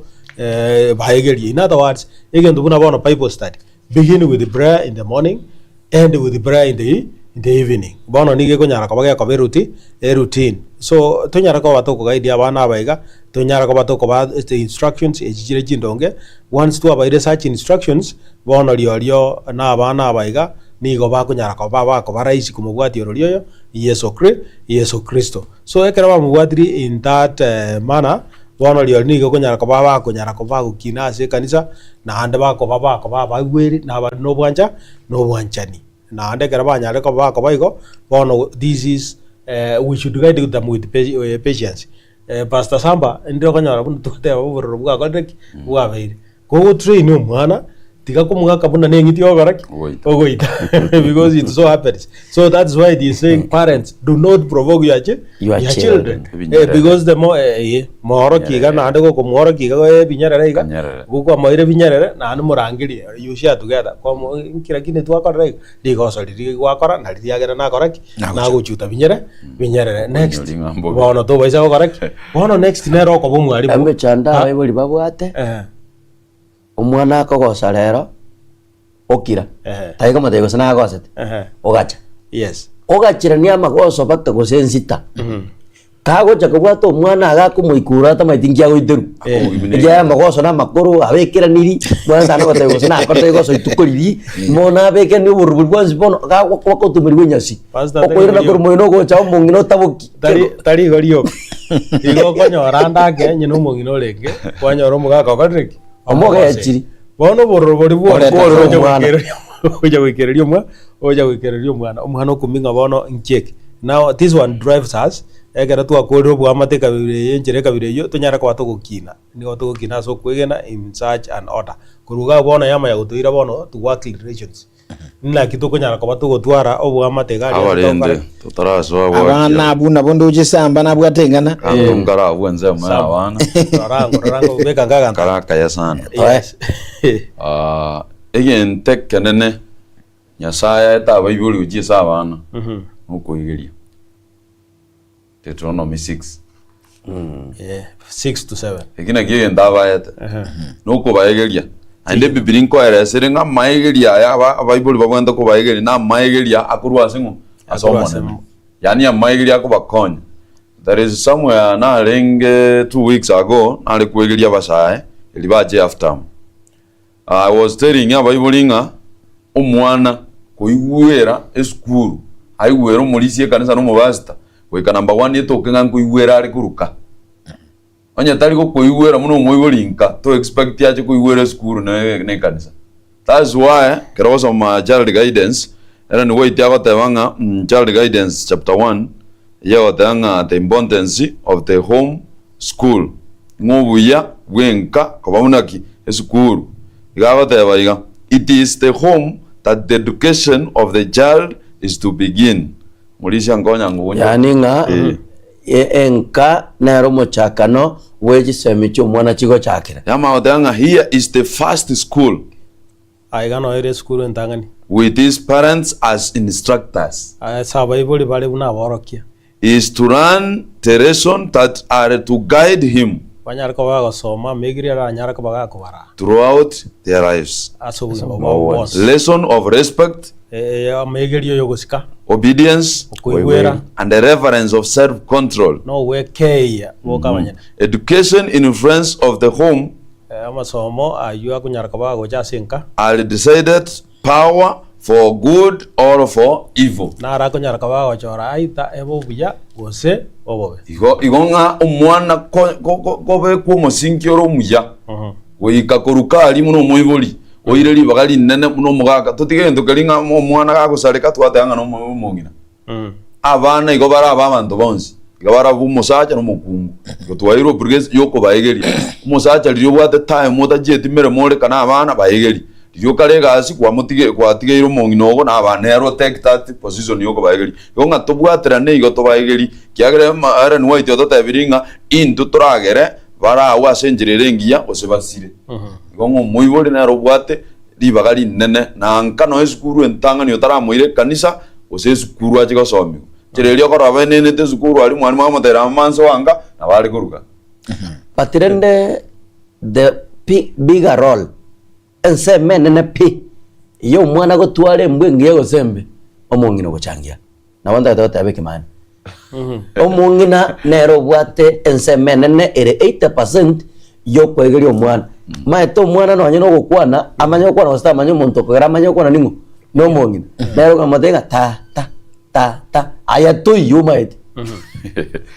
baegerie. In other words, egento buna bono bible study, begin with prayer in the morning, end with prayer in the in In the evening. Bono nigo ekonyara koba gekoba eruti eroutine. So tonyare koba tokoguide abana aba iga, tonyare koba tokobaa the instructions echi chire chindonge, once twabaire such instructions, bono riorio na abana aba iga, nigo bakonyara koba bakoba rahisi komobwatia orori oyo, Yeso Kri Yeso Kristo. So ekero bamobwatirie in that manner, bono rirorio nigo okonyara koba bakonyara koba bagokina ase ekanisa, naende bakoba bakoba abaigweri na abare na obwancha na obwanchani. Naende ekero banyarire koba bakoba igo, bono this is we should guide them with patience. Pastor Samba, ndire okonyora buna togoteba obororo bwakorire ki? Bwabeire. Kogotrain omwana, tiga komogaka buna na eng'iti ogokora ki?
Ogoita.
Ogoita. Because it so happens. So that's why it is saying parents do not provoke your, chi
Your
your
children.
children. Eh,
Ebinyerere.
because the more eh, eh, moorokia iga naende gokomworokia iga ebinyerere iga,
Kanyerere.
gokwamoire ebinyerere naende morangerie you share together kwamo nki lakini twakorire iga, rigoso riria gwakora nari riagera nakora ki?
Nagochuta.
Nagochuta binyere binyerere. Next,
Onyori ng'a mbobe.
bono tobaisa gokora ki? Bono next nere okoba omwalimu.
Emechando
Ah,
abaibori babwate,
eh,
omwana akogosa rero, okira,
Ehe.
tari komotebia gose nagosete,
ehe,
ogacha.
yes.
Ogachirania amagoso mpaka gose ensita. Kagocha kobwata omwana iga akomoikura atamaeti nki agoiterwa. Ekiagera amagoso na amakoro abekeraniri, mwana tana goteba gose nakorete rigoso rituko riria, bono abekeranie obororo boria bwonsi bono gagotomerigwa enyasi.
Pastor, tari
Okoirana
igo
korwa moino ogocha omong'ina otaboki.
Tari tari igo rioka. Igo okonyora ande ake onye na omong'ina orenge, kwanyora omogaka okorire ki?
Omogechiri.
Bono obororo boria bwonsi
Oreta
ogocha
omwana.
goikereria ogocha goikereria omwa ogocha goikereria omwana, omwana okumia ng'a bono nki eke. Now this one drives us, ekero twakorire oboamate ekabira eye enchera ekabira eywo, tonyare koba togokina, nigo togokina ase okwegena in such an order. Korwa iga bono yamanya gotoira bono to workly relations. Naki tokonyara koba togotwara oboamate iga aria ase
Abarende
tokora?
totarasoa
Abana
gwakia
abwo nabo ndoche samba nabwate eng'ana.
Abanto nkarabwo ensemo ya
Samba.
abana
Rora ango, rora ango, beka nka aganto.
karakaya sana
Yes.
Ah, egento ekenene Nyasaye aete abaibori gochia ase abana nokoigeria Deuteronomy 6
Yeah, 6 to 7.
Eki nakio egento abaete nokobaegeria naende ebibilia nkoeresere ng'a amaegeria aya aba abaibori babwenerete kobaegeria na amaegeria akorwa ase ng'o ase
Akorwa ase
omonene
mo-
yaani amaegeria akobakonya there is somewhere narenge 2 weeks ago nare koegeria abasae erio bache half term I was telling abaibori ng'a omwana koigwera esukuru aigwere omorisia ekanisa na omopastor goika number one etoke ng'a nkoigwera are koruka. Onye tari gokoigwera buna omoibori nka to expect ache koigwera esukuru na na ekanisa. That's why ekero ogosoma child guidance Ellen White agoteba ng'a child guidance chapter one eyio egoteba ng'a the importance of the home school ng'a obuya bw'enka koba buna ki? Esukuru. Iga agoteba iga, It is the home that the education of the child is to begin. Morisia nkonya ngogonya.
Yaani ng'a
Eh.
e- enka nere omochakano bwe chisemi chi'omwana chigochakera.
Yamanya goteba ng'a here is the first school
Aiga noyo ere esukuru entang'ani.
with his parents as instructors.
Ase abaibori bare buna aborokia.
Is to learn the lesson that are to guide him.
Banyare koba bagosoma amaigerio aranyare koba gakobaraa.
Throughout their lives.
Ase obogima bwabo bwonsi.
Lesson of respect.
Amaigerio y'ogosika.
Obedience.
Okoigwera.
And the reverence of self control.
Na ogwekeyia boka abanyene.
Education influence of the home.
Amasomo ayio akonyara koba agocha ase enka.
Are decided power for good or for evil.
Naro akonyara koba agochora aita ebe obuya gose obobe.
Igo igo ng'a omwana ko- ko- ko- kobekwa omosingi ore omuya, goika korwa karia buna omoibori, oire ribaga rinene buna omogaka, totige egento keria ng'a omwana gagosareka twateba ng'a nomo omong'ina. Abana igo bare aba abanto bonsi, iga bare abwo omosacha na omokungu. Igo twaeirwe obligation ya okobaegeria. Omosacha riria obwate time otachieti meremo ore kana abana baegerie. Riria okare egasi kwamotige kwatigeire omong'ina ogo na abana nere o take that position ya okobaegeria. Igo ng'a tobwaterane igo tobaegerie, kiagera ema Ellen White ototebirie ng'a intwe toragere baragwe ase enchera ere engiya gose basire. Igo ng'a omoibori nere obwate ribaga rinene, na nka nonya esukuru entang'ani otaramoira ekanisa gose esukuru ache gosomigwa. Enchera eria okorora baenenete esukuru aria mwalimu akamotebia mama nsoa nka, nabo are koruga.
But rende the pi bigger role, ensemo enene pi, ya omwana gotwara embwa engiya gose embe. Omong'ina ogochangia. Nabo ntagete goteba ekemani. Omong'ina nere obwate ensemo enene ere 80% yokoegeria omwana. Maete omwana nonye na ogokwana, amanye gokwana gose tamanya omonto okogera amanye gokwana ning'o? Na omong'ina. Nere okamotebia ng'a tata, tata, aya toiyo omaete.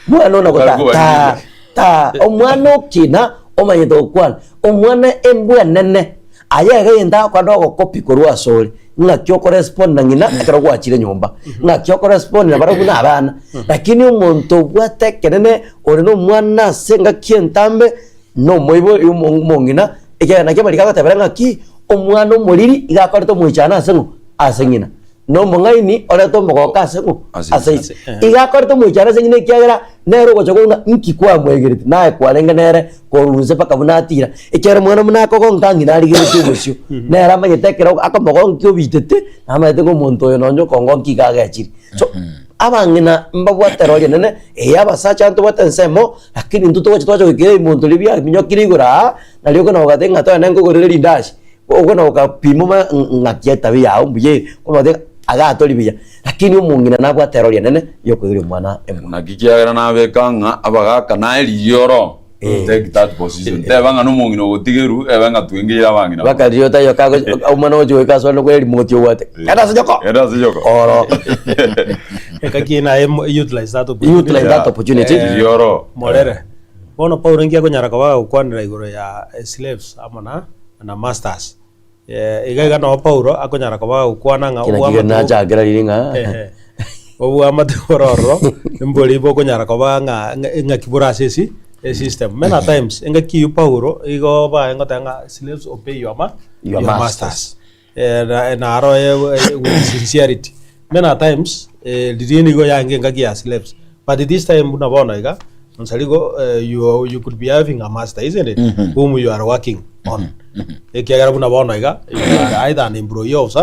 Mwana ona gota ta, ta, omwana okina omanyete gokwana. Omwana embwa enene. Aye iga egento agokora nogokopi korwa asore, ng'aki okorespond na ng'ina ekero gwachire nyomba, ng'aki okorespond na barabwo buna abana. Lakini omonto obwate ekenene ore na omwana ase engaki entambe, na omoibori omo omong'ina, ekiagera nakio amariko agotebera ng'aki, omwana omoriri iga akorete omoichano ase ng'o? Ase ng'ina. Na omong'aini orete omogoko ase ng'o?
Ase
Ase ise. Iga akorete omoichano ase ng'ina ekiagera nere ogocha korwa ng'a inki kwamwegereti, naye kwarenge nere korwa inse mpaka buna atira. Ekiagera omwana buna akogonka ng'ina arigeretie obosio, nere amanyete ekero akomogonkia obitete, namanyete ng'a omonto oyo nonye okongonkia iga agechire. So, abang'ina mbabwate erori enene, eye abasacha ntobwate ensemo, lakini intwe togocha twacha goikera ebimonto riria biaminyokire igoro aa, nario okona gogateba ng'a toende nkogorere rindazi. Okona gokapima omanye ng'aki etabia yao mbuya ere, komanya ng'a igaa tori buya, lakini omong'ina nabwate erori enene yokoigeria omwana emwa.
Naki kiagera nabeka ng'a abagaaka naye rigiya oro, take that position. Teba ng'a nomong'ina ogotigerwa, ebe ng'a twengeire abang'ina
Mpaka
bonsi.
riria otaiyo kago omwana ogochia goika asore nokore erimoti obwate, genda ase nyoko!
Genda ase nyoko.
Oro.
Engaki eye naye mo- utilize that opportunity.
Utilize that opportunity.
Rigiya oro.
Morere. Bono Paulo inki akonyara koba agokwanera igoro ya slaves amo na na masters. Iga iga noo Paulo akonyara koba agokwana ng'a
Kera
obwamate
kigeni nachakera riria ng'a
Ehe. Obwamate bore ororo mbori bokonyara koba ng'a ng'aki bore ase esi esystem. Many a times engaki eywo Paulo igo baye ngoteba ng'a slaves obey your ma
Your
your
masters.
masters. Na naro with sincerity. Many a times riria nigo yange engaki ya slaves but this time buna bono iga onsarigo you you could be having a master isn't it whom you are working on ekiagera buna bono iga you are either an employee of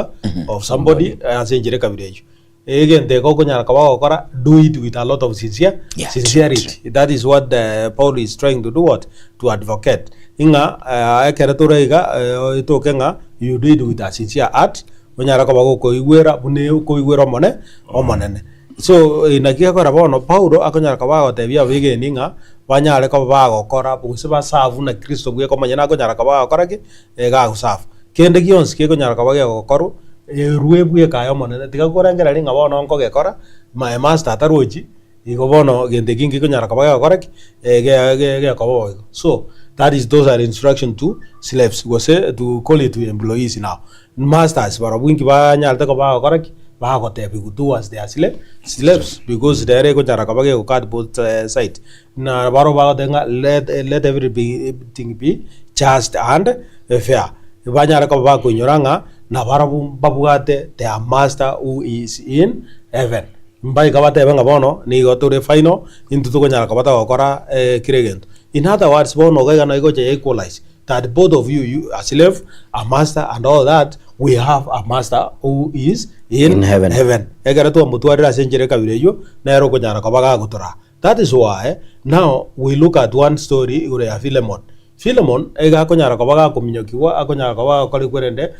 of somebody ase enchera ekabira eywo. Egento eke okonyara koba ogokora, do it with a lot of sincere,
Yeah,
sincerity. That is what uh, Paul is trying to do what? To advocate. Ing'a uh, ekero tore iga uh, etoke ng'a you do it with a sincere heart, onyare koba gokoigwera buna okoigwera omone omonene. So eh, naki gekogera bono Paulo akonyara koba agotebia abegeni ng'a banyare koba bagokora gose basafu na Kristo bweka omonyene akonyara koba agokora ki? Egagosafu. Kende gionsi kekonyara koba gegokorwa, erue bweka aye Omonene, tiga korengereria ng'a bono nkogekora, my master atarochi, igo bono gento eki nkekonyara koba gegokora ki? Ge- ge- gekoba boigo. So, that is those are instruction to slaves, gose to call it to employees now. Masters barobwo inki banyarete koba bagokora ki? Bagotebiwa towards their sla- slaves, because nere ekonyara koba gegocut both side. Na barobwo bagoteba ng'a let let everything be just and fair, banyare koba bakoinyora ng'a nabarabwo mbabwate their master who is in heaven. Mbaika batebe ng'a bono nigo tore final, intwe tokonyara koba togokora kera egento. In other words, bono iga iga nabo egocha ya equalize that both of you, you a slave, a master and all that, we have a master who is in,
In heaven.
heaven. Ekero twamotwarire ase enchera ekabira eywo, nere okonyara koba gagotoraa. That is why now we look at one story igoro ya Philemon. Philemon iga akonyara koba gakominyokigwa, akonyara koba gakorigwa erende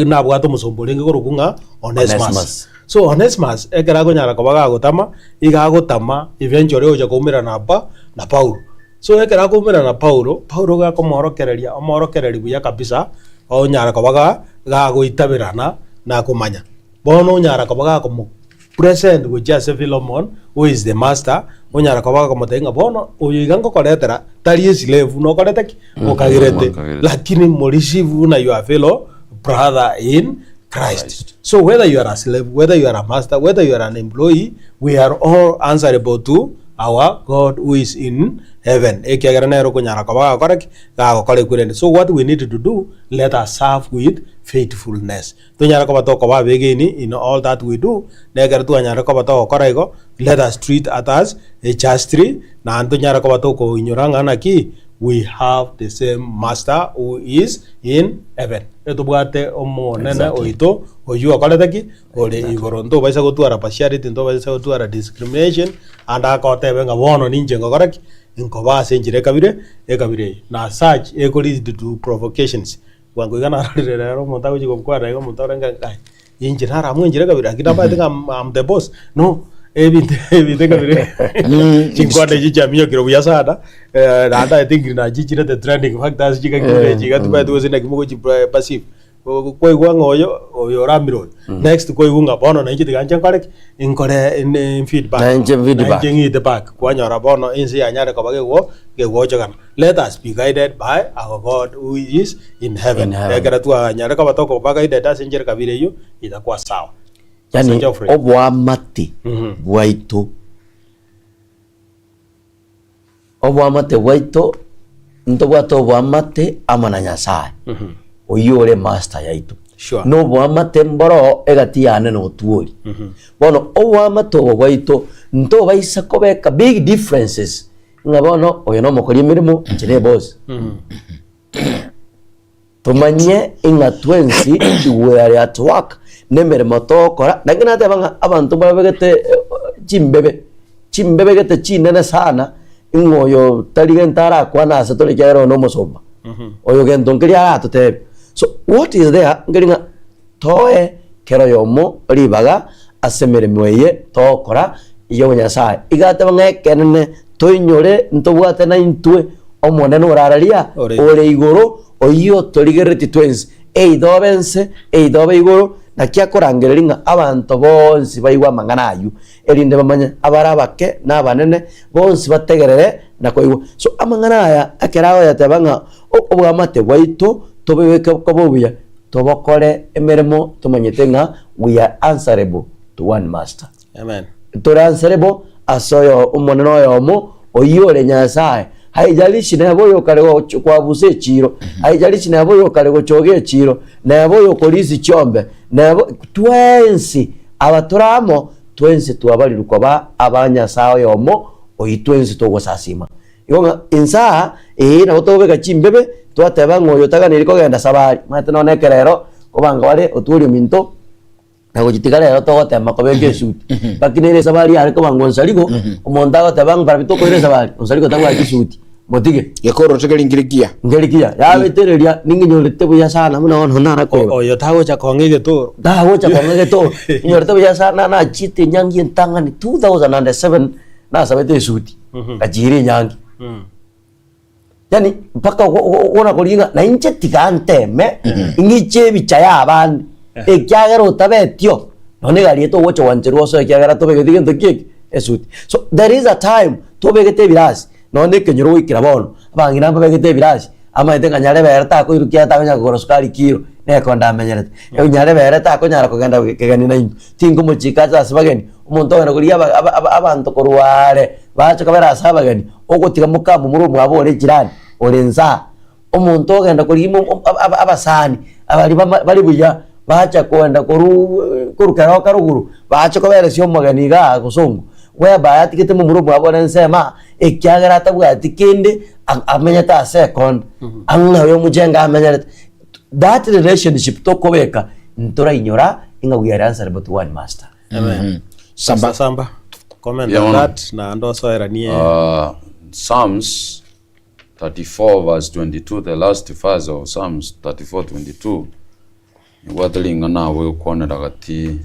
nabwate omosomba orenge korokwa ng'a Onesimus.
Onesimus.
So Onesimus ekero akonyara koba gagotama, iga agotama eventually ogocha koumerana na pa na Paulo. So ekero akoumerana na Paulo, Paulo iga akomoorokereria, omoorokereria buya kabisa, onyara koba ga gagoitaberana na komanya. Bono onyara koba gakomo Present gochia ase Philemon, who is the master, onyara koba akomotebia ng'a bono oyo iga ngokoretera tari eslave buna okorete ki? Okagerete,
Okagerete.
lakini moreceive buna your fellow brother in Christ.
Christ.
So whether you are a slave, whether you are a master, whether you are an employee, we are all answerable to our God who is in heaven. Ekiagera nere okonyara koba gagokora ki? Gagokora ekwerende. So what we need to do, let us serve with faithfulness. Tonyare koba tokoba abegeni in all that we do, na ekero twanyarire koba togokora igo, let us treat others justly, naende tonyare koba tokoinyora ng'a naki we have the same master who is in heaven. Etobwate Omonene
Exactly.
oito oyio okorete ki? Ore igoro. Ntobaisa gotwara partiality, ntobaisa gotwara discrimination, ande akotebe ng'a bono ninche ngokora ki? Nkoba ase enchera ekabire ekabire eye. Na such eko lead to provocations. Bwango iga narorire rero omonto agochia gokwana iga omonto orenge ngai. Inche naramwe enchera kabere lakini namaete ng'a I'm the boss. No, ebinto ebinto kabere chinkwana echio chiaminyokire buya sana eh, naende I think nachichire the trending factors chigakire echi iga tibaeti gose naki mogochi perceive. Kwaigwa ng'a oyo oyo oramire oyo next kwaigwa ng'a bono nainche tiga nche nkore ki? Nkore in feedback
Nainche feedback.
Nainche ng'ite back kwanyora bono ense yanyare koba gegwo gegwochogana. Let us be guided by our God who is in heaven.
In heaven.
Ekero twanyare koba tokoba guided ase enchera kabere eyio itakwa sawa.
Yani
Pastor Geoffrey.
oboamate bwaito Oboamate bwaito, ntobwate oboamate amo na Nyasae, oyio ore master yaito.
Sure.
Na oboamate mboroo egati yane na otwori. Bono oboamate obo bwaito, ntobaisa kobeka big differences ng'a bono oyo nomokori emeremo, inche ne boss. Tomanye ing'a twensi we are at work, nemeremo togokora, naki nateba ng'a abanto mbabegete chimbebe, chimbebe gete chinene sana, ing'a oyo tari gento arakwane ase tore ekiagera oyo nomosomba, oyo gento nkeria aratotebie. So what is there, nkeri ng'a toe kera oyomo ribaga ase emeremo eye togokora ya obonyasae. Iga ateba ng'a ekenene toinyore ntobwate naintwe Omonene orararia
Ore
ore igoro, oyio otorigereretie twensi, either obe ense, either obe igoro, naki akorangereria ng'a abanto bonsi baigwe amang'ana ayio, erinde bamanye abare abake na abanene, bonsi bategerere na koigwa. So amang'ana aya ekero agoyateba ng'a oboamate bwaito tobobeke koba obuya, tobokore emeremo tomanyete ng'a we are answerable to one master.
Amen.
Tore answerable ase oyo omonene oyomo oyio ore Nyasae. Haijalishi nebe oyokare goch- kwabusa echiiro, haijalishi nebe oyokare gochoga echiiro, nebe oyokorisia chiombe, nebe twensi aba tore amo, twensi twabarirwe koba aba Nyasae oyomo oyio twensi togosasima. Igo ng'a inse aa, ee nabo tokobeka chimbebe, twateba ng'a oyo otaganeiri kogenda sabari, omanyete nonye ekerero, kobanga bare otworie ominto, na gochitiga rero togotema kobeka esuti. Lakini ere esabari yare kobangwa onsarigo, omonto agoteba ng'a barabwo tokoira esabari, onsarigo tabwati esuti, motige.
Gekoroto keri nkeri kiya.
Nkeri kiya, yabetereria ninginyorete buya sana buna bono nara koeba.
Oyo tagocha kong'a egetoro.
Tagocha kong'a egetoro, inyorete buya sana nachiete enyangi entang'ani 2007 nasabete esuti, ngachiira enyangi. Yaani mpaka okona korigia ng'a nainche tiga nteme, ng'iche ebicha ya abande, ekiagera otabetio, nonya egari eye togocha gwancherwa osoe ekiagera tobegeti gento ki eke? Esuti. So there is a time tobegete ebirasi, nonya ekenyoro goikera bono, abang'ina mbabegete ebirasi, amaete ng'a nyarebe ere takoirukia takonyara kogora sukari kiro, nekonda amenyerete, nyarebe ere takonyara kogenda kegeni naintwe, tinkomochika ache ase bageni, omonto ogenda korigia aba- aba- aba- abanto korwa are, bache kobera ase abageni, ogotiga mokamomura omwabo ore jirani, ore nsaa. Omonto ogenda korigia mo- aba- aba- abasani, abaria bama bare buya, bacha kogenda korwa korwa keroka rogoro, bache koberesia omogeni igaa gosongo, whereby atigete momura omwabo ore ensemo aa, ekiagera atabwati kende, a- amenyete ase ekonda, ang'e oyo omochengo amenyerete. That relationship tokobeka, ntorainyora ng'a we are answerable to one master.
Amen.
Samba.
Pastor Samba, comment
Yeah,
on
man.
that naende osoeranie
Uh, Psalms 34 verse 22, the last verse of Psalms 34 22, nibwate ring'ana abwo egokwanera gati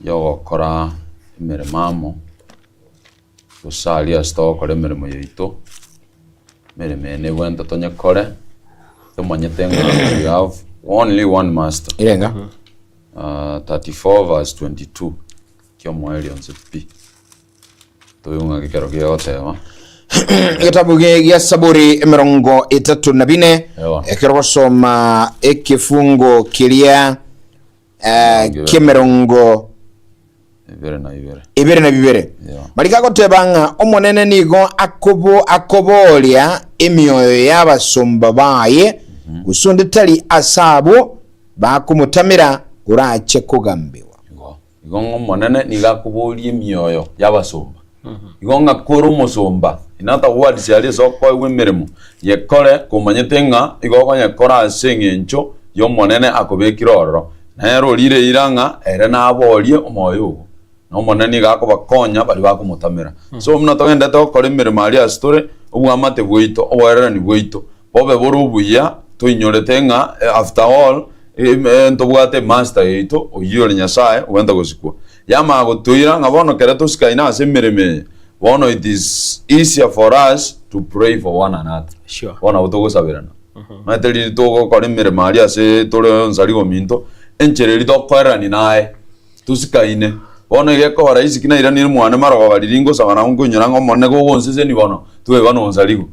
yogokora emeremo amo, gose aria ase togokora emeremo yaito, emeremo eye nebwenerete tonyekore, tomanyete ng'a we have only one master.
Irenga.
34 verse 22 kiomoerio onsi pi toigwe ng'aki ekero kegoteba.
Egetabu gie- gia Saburi emerongo etato na bine
Ewa.
ekero gosoma ekefungo keria eh,
Emerongo
kiemerongo
Ibere na ibere.
ibere na bibere
Yeah.
mariko agoteba ng'a omonene nigo akobo akoboria emioyo y'abasomba baye gose onde tari ase abwo Bakomotamera orache kogambiwa.
Igo, igo ng'a Omonene nigo akoboria emioyo y'abasomba. Igo ng'a kore omosomba, inatagwadisia aria ase okoegwa emeremo, yekore komanyete ng'a igo okonyekora ase eng'encho y'Omonene akobekire ororo. Nere orire eira ng'a ere naborie omoyo ogo, na Omonene nigo akobakonya baria bakomotamera. So buna togenderete gokora emeremo aria ase tore, obwamate bwaito, oboererani bwaito, Bobe bore obuya, toinyorete ng'a after all, Ntobwate emaster yaito, oyio ore Nyasae, ogwenta gosikwa. Yamanya gotoira ng'a bono kere tosikaine ase emeremo eye, bono it is easier for us to pray for one another.
Sure.
Bono nabo togosaberana. Omanyete riria togokora emeremo aria ase tore onsarigo ominto, enchera eria tokoererania naye, tosikaine. Bono iga ekoba rahisi ki nairanire mwane marogoba riria ngosaba nabo nkoinyora ng'a Omonene gogonseseni bono, tweba nonsarigo.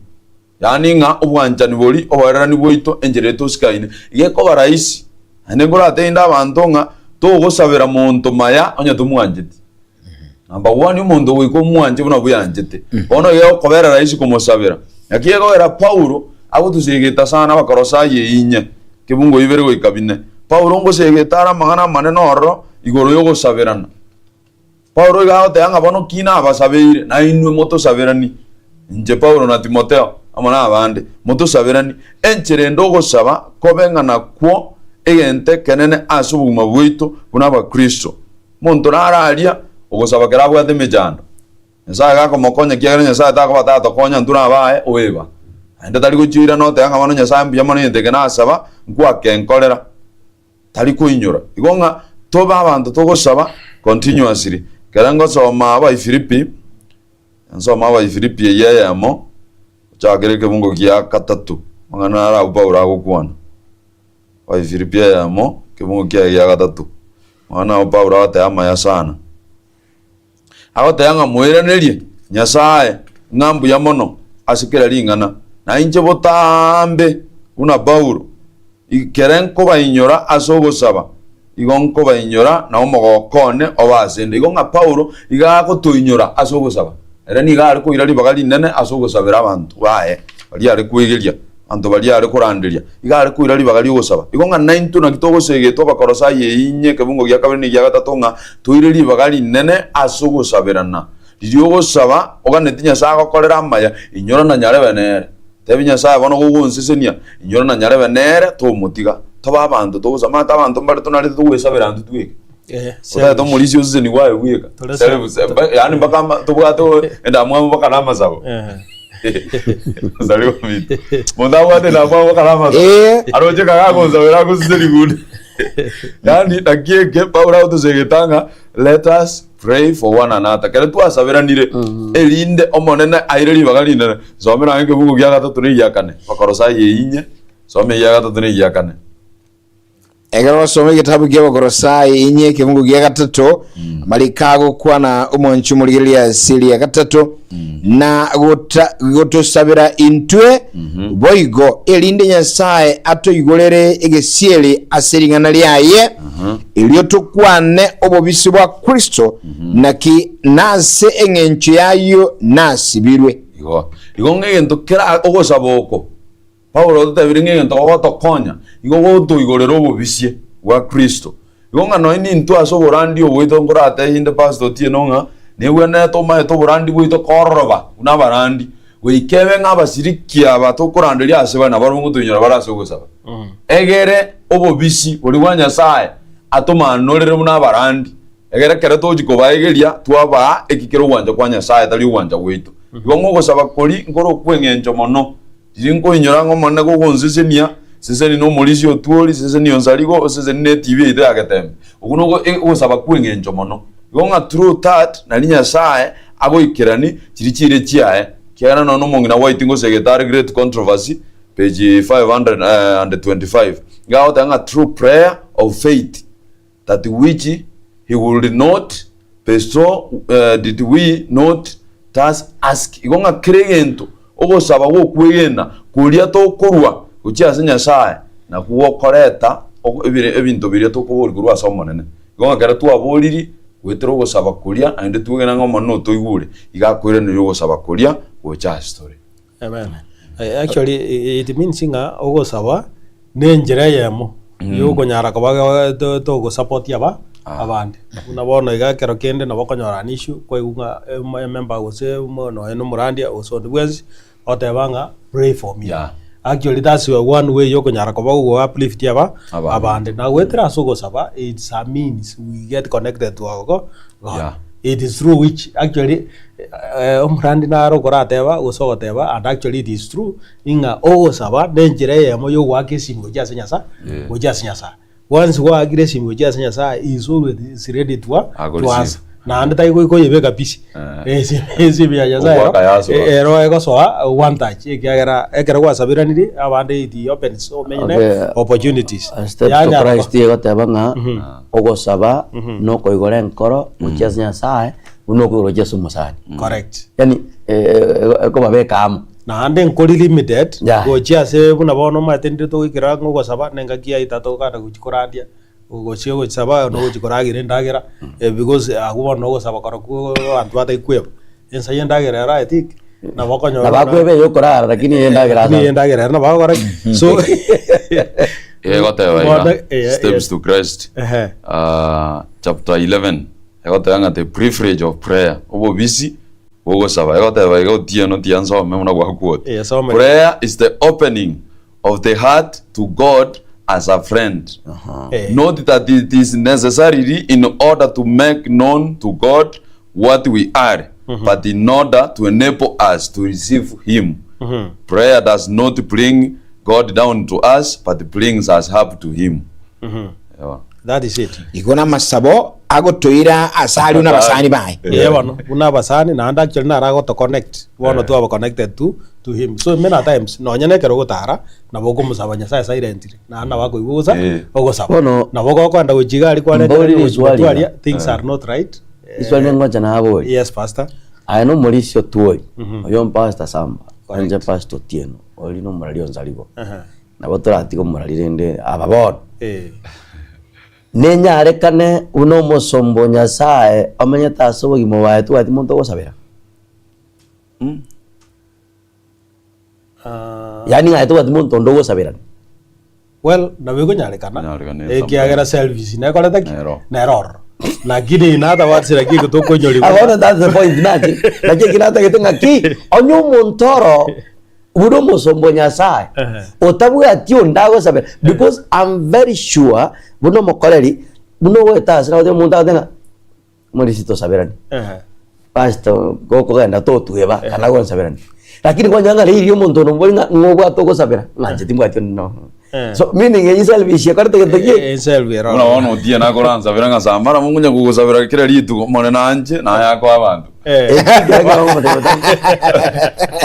Yaani ng'a obwanchani boria, oboererani bwaito, enchera eye tosikaine, iga ekoba rahisi. Naende nkoratebie abanto ng'a togosabera monto maya onye tomwancheti. Number one, omonto goika omwanche buna bweanchete. Bono iga egokobera rahisi komosabera. Naki ekogera Paulo agotosegeta sana Abakolosai einye, kebungo ibere goika bine. Paulo ngosegeta are amang'ana amanene ororo igoro y'ogosaberana. Paulo iga agoteba ng'a bono ki nabasabeire, na inwe motosaberanie, inche Paulo na Timotheo amo nabande, motosaberanie. Enchera ende ogosaba kobe ng'a nakwo egento ekenene ase obogima bwaito buna Abakristo. Omonto nare aria ogosaba kera abwate emechando, Nyasae gakomokonya ekiagera Nyasae takoba tatokonya intwe nabaye oeba. Naende tari gochioirana oteba ng'a bono Nyasae mbuya mono egento eke nasaba nkwakenkorera. Tari koinyora. Igo ng'a tobe abanto togosaba continuously. Ekero ngosoma Abaifilipi, nsome Abaifilipi eyio eyemo, ochakere ekebungo gia gatato, amang'ana naro abwo Paulo agokwana. Abaifilipi eyemo, ekebungo kiaye gia gatato, amang'ana abwo Paulo agoteba amaya sana. Agoteba ng'a moiranerie Nyasae ng'a mbuya mono ase kera ring'ana, na inche botambe buna Paulo, ekere nkobainyora ase ogosaba, igo nkobainyora na omogoko one obe asende. Igo ng'a Paulo iga agotoinyora ase ogosaba. Ere nigo are koira ribaga rinene ase ogosabera abanto baye baria are kwegeria, abanto baria are koranderia, iga are koira ribaga ri'ogosaba. Igo ng'a naintwe naki togosegetwa Abakolosai einye ekebungo gia kabere na egia gatato ng'a toire ribaga rinene ase ogosaberana. Riria ogosaba oganeti Nyasae agokorere amaya, inyora na nyarebe nere. Tebi Nyasae bono gogonsesenia, inyora na nyarebe nere tomotiga. Tobe abanto togosaba, omanyete abanto mbare tonarete togwesabera intwe tweka.
Eh,
Otagete omorisia osesenigwe aye bweka.
Tore
Self-
self-
mba- yaani mpaka ama- tobwate o- endamwamu mpaka na amasabo.
Eh.
Osari ominto. Monto abwate endamwamu mpaka na amasabo.
Eh.
Aroche kaka agonsabera agoseseni gunde. Yaani naki eke Paulo agotosegeta ng'a let us pray for one another. Kere twasaberanire erinde Omonene aire ribaga rinene. Somera ang'e ekebugu gia gatato na egia kane. Abakolosai einye, soma egia gatato na egia kane.
Ekero ogosoma egetabu kia Abakolosai inye ekemungu gia gatato, amariko agokwana omwanchi omorigereria ase eria gatato, na gota, gotosabera intwe boigo, erinde Nyasae atoigorere egesieri ase ring'ana riaye, erio tokwane obobisi bwa Kristo, naki nase eng'encho y'ayio nasibirwe.
Igo igo ng'a egento kera ogosaba oko Paulo ototebirie ng'a egento gogotokonya igo gotoigorera obobisie bwa Kristo. Igo ng'a nonya nintwe ase oborandi obo bwaito nkoratebie inde Pastor Otieno ng'a negwenerete omaete oborandi bwaito kororoba buna abarandi, goika ebe ng'a abasiriki aba tokoranderia ase bare nabarabwo ngotoinyora bare ase ogosaba. Egere obobisi boria bwa Nyasaye atomanorere buna abarandi, egere ekero tochi kobaegeria twabaa eki kere ogwancha kwa Nyasaye tari ogwancha gwaito. Igo ng'a ogosaba koria nkore okweng'encho mono. Riria nkoinyora ng'a Omonene gogonsesenia, seseni nomorisia otwori, seseni onsarigo, oseseni netibi yaito ya getembe. Okwo nogo ogosaba kw'eng'encho mono. Igo ng'a through that nari Nyasae agoikerani chiria chiire chiaye. Ekiagera nonya nomong'ina White ngosegete are Great Controversy page 525 iga agoteba ng'a through prayer of faith that which he would not bestow did we not thus ask. Igo ng'a kera egento ogosaba gw'okwegena koria tokorua gochia ase Nyasae nakwo gokoreta ebinto biria tokoboria korwa ase Omonene. Igo ng'a ekero twaboriri goetera ogosaba koria naende twegena ng'a Omonene otoigure, iga akoiraneria ogosaba koria gocha ase tore.
Amen. Eh, Actually i- it means ng'a ogosaba ne enchera eyemo yokonyara koba ge- to- togosupport aba abande. Buna bono iga ekero kende nabo okonyora an issue kwaigwa ng'a emo- emember gose omo nonya na omorandia gose onde bwensi ogoteba ng'a pray for me.
Yeah.
Actually that's your one way yokonyara koba ogo uplift aba
Abande.
abande. Na goetera ase ogosaba it's a means we get connected to our God.
Yeah.
It is through which actually omorandi naro okorateba gose ogoteba and actually it is true ng'a ogosaba nenchera eyemo yogoaka esimi gochia ase Nyasae
Yeah.
gochia ase Nyasae. Once gwaakire esimi gochia ase Nyasaye, he is always ready to to
Agoreceive.
answer. Naende tari goika oyebeka busy.
Eh.
Esimi esimi ya Nyasaye ero,
Ogoaka yasoa.
e- ero egosoa one touch ekiagera ekero gwasaberaniri abande it opens so many
Okay.
opportunities.
Steps to
Yanyara
Christ egoteba ng'a ogosaba na okoigora enkoro gochia ase Nyasaye buna okoigora gochia ase omosani.
Correct.
Yaani ekobabeka amo.
Naende nkori limited
Yeah.
gochia ase buna bono omanyete ndire togoikera ang'e ogosaba na engaki ya etato tokogenda gochia korandia, gochia gosaba na ogochia koragera endagera because abwo bono ogosaba korokwo abanto batari kweba. Ensa ya endagera ero I think nabo okonyora
Nabo akweba eye okorara lakini eye endagera
lakini
asabe.
endagera ero nabo agokora ki? So
Egoteba
Bono,
iga,
eh,
Steps
yes.
to Christ,
Ehe.
ah, chapter 11, egoteba ng'a the privilege of prayer, obobisi bw'ogosaba. Egoteba iga otieno tiga nsome buna gwakwota.
Eh, soma.
Prayer is the opening of the heart to God as a friend.
Eh.
Note that it is necessarily in order to make known to God what we are, but in order to enable us to receive Him. Prayer does not bring God down to us, but brings us up to Him. Ewa.
That is it.
Igo namasabo agotoira ase aria nabasani baye.
Ee bono, buna abasani naende actually naro agoto connect, bono twaba connected to to him. So many a times nonye na ekero ogotara, nabo okomosaba Nyasaye silently, naende nabo akoigwa ogosa
Eh.
ogosaba.
Bono-
Nabo gokoenda gochia iga aria kwareta
Mbori
gochia
riswali
gotwa aria,
iga.
things are not right.
Riswali ningocha naborie.
Yes pastor.
Aye nomorisia otwori, oyo pastor Samba, inche pastor Otieno, oria nomorari o Nsarigo. Nabo toratige omorari rende aba bono.
Eh.
Nenyarekane buna omosomba o Nyasae omenyete ase obogima bwaye tobwati monto ogosabera?
Ah,
Yaani ng'a aye tobwati monto onde ogosaberana.
well nabo ekonyarekana
Konyarekana
ekiagera service nekorete ki
Nero.
nero ororo lakini in other words naki eke tokonyoriwa
Ah, bono that's the point nache. Naki eki natagete ng'aki onye omonto oro buna omosomba o Nyasae
Ehe.
otabwati onde agosabera because I'm very sure buna omokoreri buna ogoeta ase nagoteba omonto agote ng'a morisi tosaberani
Ehe.
pastor gokogenda totweba kana gonsaberani lakini kwanyora ng'a riria omonto ono mbori ng'a ng'a obwate ogosabera ng'a inche timbwati onde no
Eh.
so meaning eywo selfish ekorete gento ki
Eh, self ero.
Buna bono otieno akoransabera ng'a sambara mongonya kogosabera kera rituko, more nanche, naye akoa abanto.
Eh.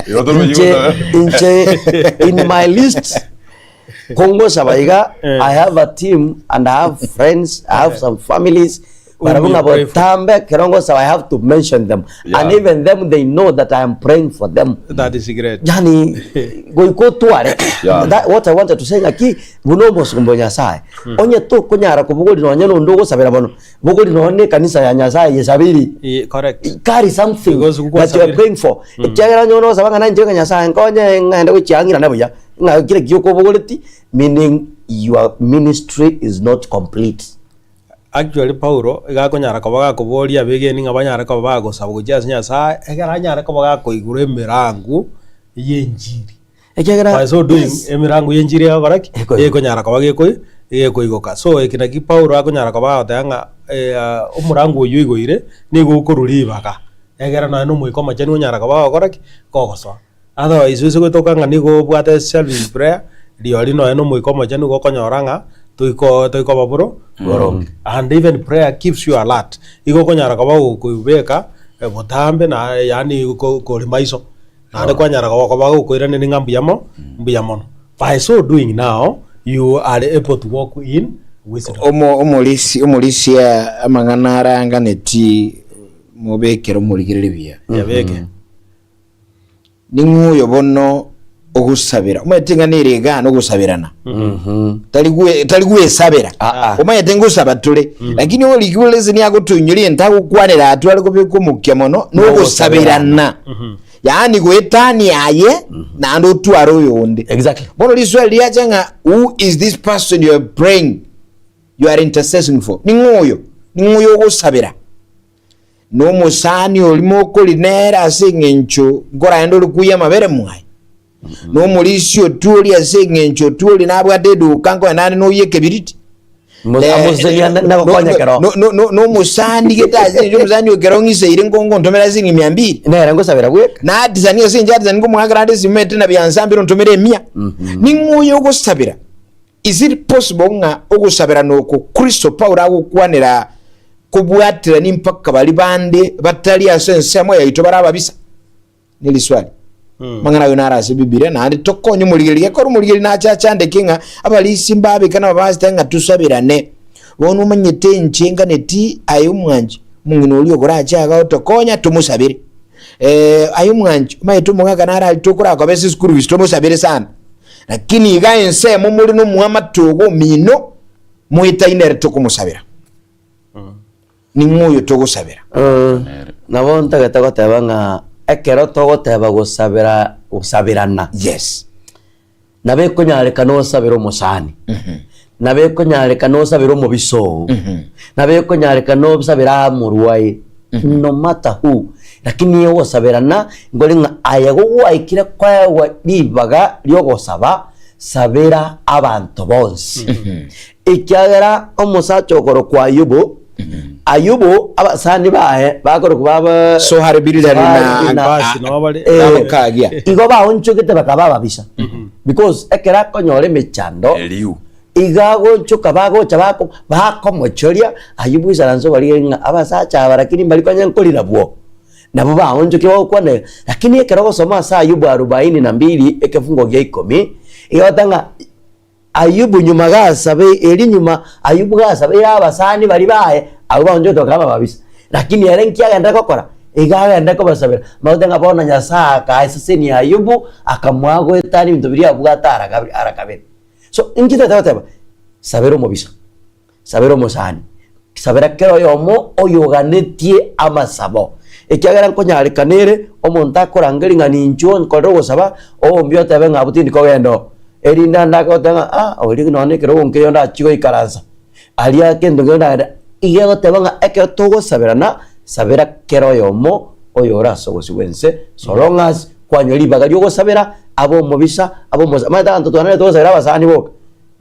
Igo tokoyia
Inche,
gosabera.
inche in my list kongosaba iga
Eh.
I have a team and I have friends, I have some families
Whom
barabwo
you
ng'a
pray for.
botambe ekero ngosaba I have to mention them
Yeah.
and even them they know that I am praying for them
That is great.
yani goika otware
Yeah.
That- what I wanted to say ng'aki buna omosomba o Nyasaye onye tokonyara kobogori nonye nonde ogosabera bono bogori nonye na ekanisa ya Nyasaye yesabiri
Eh, correct.
carry something
Because
that you are
gogosabera.
praying for ekiagera onye ogosaba ng'a nainche ng'a Nyasaye nkonye ng'ende gochia ng'irane buya ng'a kire ki okobogoreti meaning your ministry is not complete.
Actually Paulo iga akonyara koba gakoboria abegeni ng'a banyare koba bagosaba gochia ase Nyasaye, ekero anyare koba gakoigora emerango y'enchiri.
Ekiagera
By so doing,
yes.
emerango y'enchiri egokora ki?
Ekoigoka.
Ekonyara koba gekoi gekoigoka. So eki naki Paulo akonyara koba agoteba ng'a omorango oyio oigoire, nigo okorwa ribaga, egere nonya na Omoika Omochenu onyara koba gogokora ki? Gogosoa. Otherwise ase gotoka ng'a nigo obwate selfish prayer, rirorio nonya na Omoika Omochenu nigo okonyora ng'a toiko toikoba boro boronge. And even prayer keeps you alert, igo okonyara koba gokoibeka botambe na yaani ko kore maiso, naende kwanyara koba koba gokoiraneria ng'a mbuya mo mbuya mono. By so doing now, you are able to walk in wisdom.
Omo omorisi omorisia amang'ana aranganeti mobekere omorigereria buya.
Yabeke.
Ning'o oyo bono ogosabera? Omanyete ng'a nere igaa nogosaberana. Tari gwe tari gwesabera.
Ah, ah.
Omanyete ngosaba tore. Lakini orikigwe leseni agotoinyoria egento agokwanera atwo are kobeka omokia mono nogosaberana. Yaani goetania aye naende otware oyonde.
Exactly.
Bono riswali riacha ng'a who is this person you are praying you are intercessing for? Ning'o oyo? Ning'o oyo ogosabera? Nomosani oria mokori nere ase engencho nkoraende ore koyia amabere mwaye? Nomorisia otwori ase engencho otwori nabwate eduka nkoenda ande noyie ekebiriti?
Amosesenia na- nagokonya ekero.
No- no- no- nomosani gete ase engencho omosani ekero ng'iseire nkongontomera ase mia mbili
Nere ngosabera bweka.
natisani ase enche atisani nkomoakera ande esimo ete na biansambire ontomere emia. Ning'o oyo ogosabera? Is it possible ng'a ogosaberana oko Kristo Paulo agokwanera kobwaterani mpaka baria bande batari ase ensemo yaito bare ababisa? Neriswali. Amang'ana ayio naro ase Bibilia, naende tokonye omorigereria. Ekero omorigereria nache achandeke ng'a abarisia mbabeke na abapastor ng'a tosaberane. Bono omanyete inche nganeti aye omwanchi, omong'ina oria okorache iga otokonya tomosabere. Aye omwanchi, omanyete omogaka naro aria tokorakoba ase eschool fees tomosabere sana. Lakini iga ensemo more na omoamate ogo omino, moetaine ere tokomosabera. Ning'o oyo togosabera?
Nabo ntagete goteba ng'a ekero togoteba gosabera gosaberana,
Yes.
nabo ekonyarekana osabere omosani, nabo ekonyarekana osabere omobisa oo, nabo ekonyarekana osabere amorwaire, no matter who, lakini ogosaberana nkore ng'a aye gogwaikire koegwa ribaga riogosaba, sabera abanto bonsi. Ekiagera omosacha okorokwa Ayubu, Ayubu abasani baye bakorokwa baba
Sohari, Bildadi
Sohari
na
na-
Basi nabo bare
Eh,
Abakagia.
igo baonchogete bakaba ababisa because ekero akonyora emechando
Eliu.
iga agonchoka bagocha bako bakomochoria Ayubu isaranse obarige ng'a abasacha aba lakini mbari konya nkorira bwo. Nabo baonchokia bagokwana iga. Lakini ekero ogosoma ase Ayubu arobaini na mbili ekefungo gia ikomi, iga egoteba ng'a Ayubu nyuma gasabe erio nyuma Ayubu gasabeire abasani baria baye, abwo baonchogete bakaba ababisa. Lakini ere nki agenderete gokora? Iga agenderete kobasabera, magoteba ng'a bono Nyasae akaesesenia Ayubu, akamoa goetania ebinto biria abwate ara kabe ara kabere. So, inki totagete goteba? Sabera omobisa, sabera omosani, sabera kera oyomo oyoganetie amasabo, ekiagera nkonyarekana ere omonto akorangeria ng'a ninchuo nkorere ogosaba, ombie otebe ng'a abwo tindi kogenda oo. Erinde ande agoteba ng'a ah oria nonye na ekerogo nkeiyo ndachie goikaransa, aria kento nkeiyo ndagende, iga egoteba ng'a ekero togosaberana, sabera kera oyomo oyore ase obosio bw'ense, so long as kwanyora ribaga ri'ogosabera abe omobisa, abe omosa omanyete abanto twanarete gosabera abasani boka,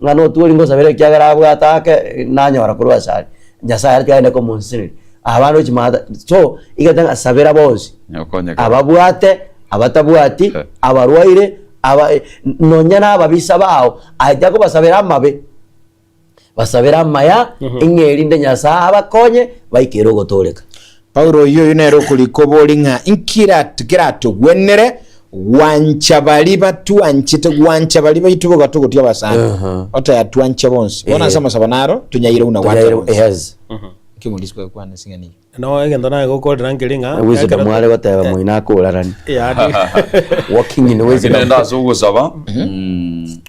ng'a notwori ngosabera ekiagera abwate ake nanyora korwa ase aria, Nyasaye aria tiga agende komonseneria, abande gochia maata, so igete ng'a sabera bonsi,
Nyokonyeka.
ababwate, abatabwati,
Eh.
abarwaire, aba nonya na ababisa bao, aye tiakobasabera amabe, basabere amaya, ng'a erinde Nyasae abakonye baikere ogotooreka.
Paulo oyio oyio nere okorika obori ng'a inki keratogwenere gwancha baria batwanchete, gwancha baria baito boka togotia abasani, otaya twanche bonsi. Bono ase amasabo naro tonyaire buna gwancha
Tonyaire,
bonsi.
yes.
Inki omorisia kwekwana ase eng'ana eyio?
No egento naye gokorera nkeri ng'a
Wisdom
ekero-
are goteba moino akorarani.
Yaani
Walking in
Lakini
wisdom.
rende ase ogosaba,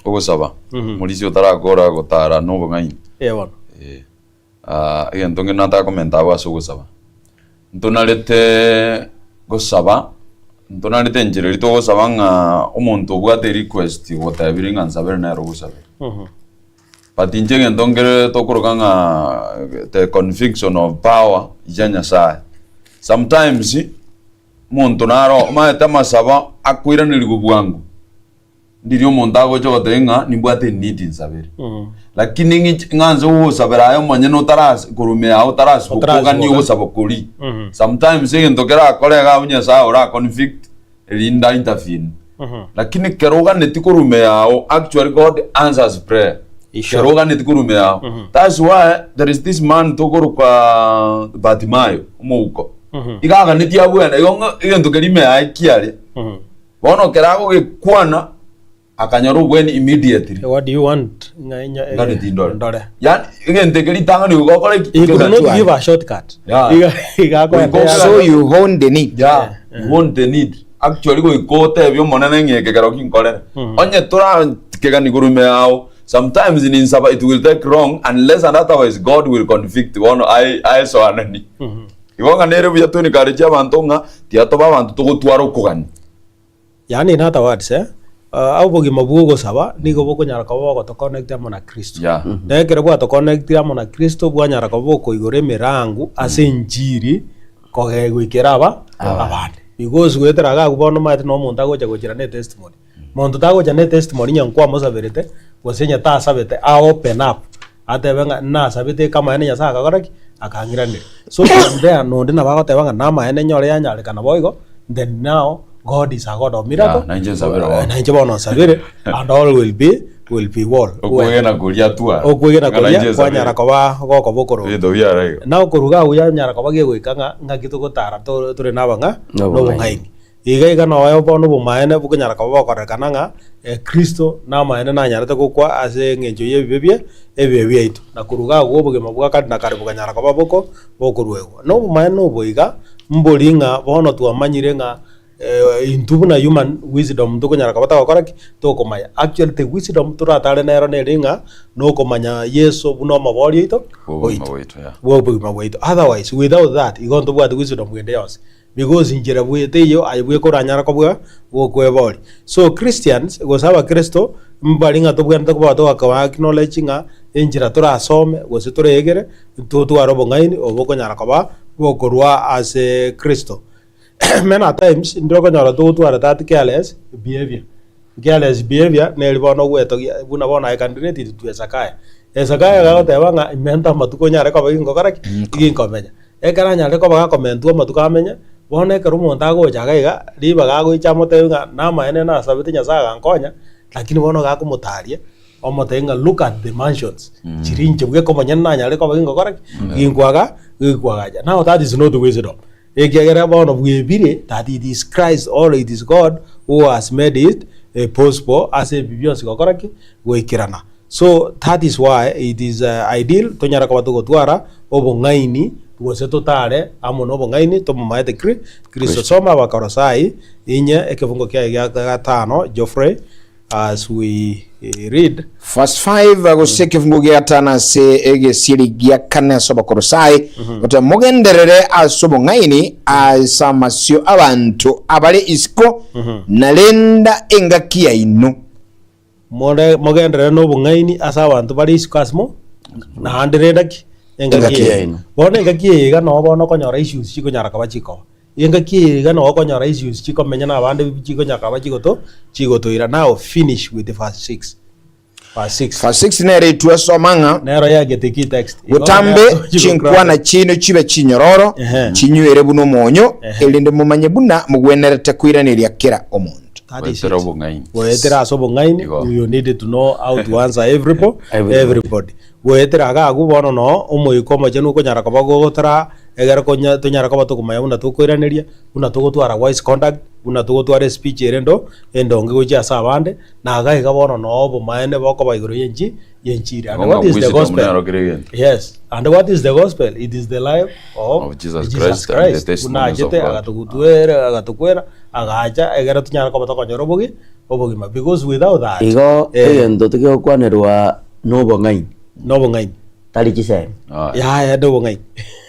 ogosaba, morisia otarakora gotara na obong'aini.
Eh, bono.
Eh, ah, egento ng'ende nataka komenta abwo ase ogosaba, ntonarete gosaba, ntonarete enchera eria togosaba ng'a omonto obwate request ogotebire ng'a nsabere nere ogosabera. But inche egento nkere tokoroka ng'a the conviction of power ya Nyasaye. Sometimes, omonto naro omanyete amasabo akoiranerigwa bwango, Ndiria omonto agocha gotebia ng'a nimbwate need nsabere. Lakini ng'ich ng'a nse gogosabera aye omonyene otarase korwa ime yago otarasiboka
Otarasiboka.
oganie ogosaba koria. Sometimes egento kerakore iga abwo Nyasaye ora convict erinde a intervene. Lakini kero oganeti korwa ime yago actually God answers prayer.
Sure.
Kero oganeti korwa ime yago. That's why there is this man tokoroka Bartimayo omouko. Iga aganetie abwene igo ng'a egento keria ime yaye kiaria. Bono kera agogekwana, akanyora obweni immediately.
What do you want? Ng'a inya-
Ngani tindore.
Ndore.
Yani egento eke ritang'ani goika okore ki?
He could not
Ketware.
give a shortcut.
Yeah.
Iga- iga akoenda
Goika
ya-
So you own the need.
Yeah, you want the need. Actually goika otebie omonene ng'a eke kero kinkorere. Onye torakegani korwa ime yao, sometimes ninsaba it will take long unless and otherwise God will convict bono ae aesoanani. Igo ng'a nere buya twenekaretie abanto ng'a tiga tobe abanto togotwara okogania.
Yaani in other words eh, ah, obogima bwa ogosaba nigo bokonyara koba bogoto connect amo na Kristo.
Yeah.
Na ekero bwato connectire amo na Kristo bwanyara koba bokoigora emerango ase enchiri koge goikera aba abande. Because goetera iga abwo bono omanyete na omonto agocha gochera ne testimony. Monto tagocha ne testimony onye nkwamosaberete gose onye tasabete a open up atebe ng'a nasabete eke amaene Nyasaye akakora ki? Akang'iraneria. So from there nonde nabo agoteba ng'a namaene nyore yanyarekana boigo, then now God is a God of miracle,
Yeah, nainche nsabere bono.
nainche bono nsabere and all will be. will be wall.
Okwegena koria atwara.
Okwegena
Ng'a
koria
nainche
kwanyara
nsabere.
koba gokoba okoronge.
Ebinto biara igo.
Na okoruga agwo yanyara koba gegoika ng'a ng'aki togotara to- tore nabang'a
Nobong'aini.
nobong'aini. Iga iga noyo bono obomaene bokonyara koba bokorekana ng'a Kristo namaene nanyarete gokwa ase engencho y'ebibe bie ebibe biaito, na koruga agwo obogima bwa kare na kare bokanyara koba boko bokoruegwa. Na obomaene obo iga mbori ng'a bono twamanyire ng'a intwe buna human wisdom ntokonyara koba togokora ki? Tokomanya. Actually the wisdom toratare nero nere ng'a nokomanya Yeso buna omobori oito
Bw'obogima
oito,
bwaito, yeah.
bw'obogima bwaito. Otherwise without that igo ntobwati wisdom ende yonsi. Because inchera bwe teiyo aye bweka oranyare kobua gokweboria. So Christians gose abakristo mbari ng'a tobwenerete koba togakaba acknowledge ng'a enchera torasome gose toregere totware obong'aini obo bokonyara koba bokorwa ase Kristo. Many a times ndire okonyora togotwara that careless behavior. Careless behavior neri bono ogwetogia buna bono I can relate it to Hezekiah. Hezekiah iga agoteba ng'a menta amatuko nyare koba gingokora ki? Ginkomenya. Ekero anyarire koba gakomentwa amatuko amenye, bono ekero omonto agocha iga iga, ribaga agoicha amotebie ng'a namaene nasabete Nyasae agankonya, lakini bono iga akomotaria, omotebie ng'a look at the mansions chiria inche bweka omonyene nanyarire koba gingokora ki? Ginkwaga ginkwagacha. Now that is not wisdom, ekiagera bono bwebire that it is Christ or it is God who has made it possible ase ebi bionsi gokora ki? Goikerana. So that is why it is ideal tonyare koba togotwara obong'aini gose totare amo nobong'aini tomomaete Kri Kristo. Soma Abakolosai inye ekefungo kiaye gia gatano Geoffrey as we read.
Verse 5 gose ekefungo gia gatano ase egesieri gia kane ase Abakolosai, goteba mogenderere ase obong'aini ase amasio abanto abare isiko, na renda engaki yaino.
More mogenderere nobong'aini ase abanto bare isiko ase mo, naende renda ki? Engaki
Engaki
yaino.
yaino.
Bono engaki eye iga noo bono okonyora issues chikonyara koba chikoba. Engaki eye iga noo okonyora issues chikomenya na abande chikonyara koba chigoto chigotoira. Now finish with verse 6. Verse 6.
Verse 6 nere etwesoma ng'a
Nero yagete key text. Igo
Botambe
nero
chinkwana chiaino chibe chinyororo,
Ehe.
chinywere buna omonyo,
Ehe.
erinde momanye buna mogwenerete koiraneria kera omonto.
That is
Goetera
it.
obong'aini.
Goetera ase obong'aini,
Igo.
you need to know how to answer everybo-
Everybody.
everybody. Goetera iga agwo bono noo omoika omochenu okonyara koba gogotara egere konya tonyare koba tokomanya buna tokoiraneria, buna togotwara wise conduct, buna togotwara espeech ere endo endonge gochia ase abande, na iga iga bono noo obomaene bokoba igoro ya enchi ya enchiri. And
Igo ng'a
what is the
wisdom
gospel?
nero kera egento.
Yes, and what is the gospel? It is the life of,
Of Jesus
Jesus
Christ and the
Christ. Buna
testimonies of
achete
God.
agatogutuera agatokwera agacha egere tonyare koba tokonyora obogi obogima because without that
Igo
eh,
egento tigekwanerwa nobong'aini,
nobong'aini
tari chisemi.
Aye.
yaya nobong'aini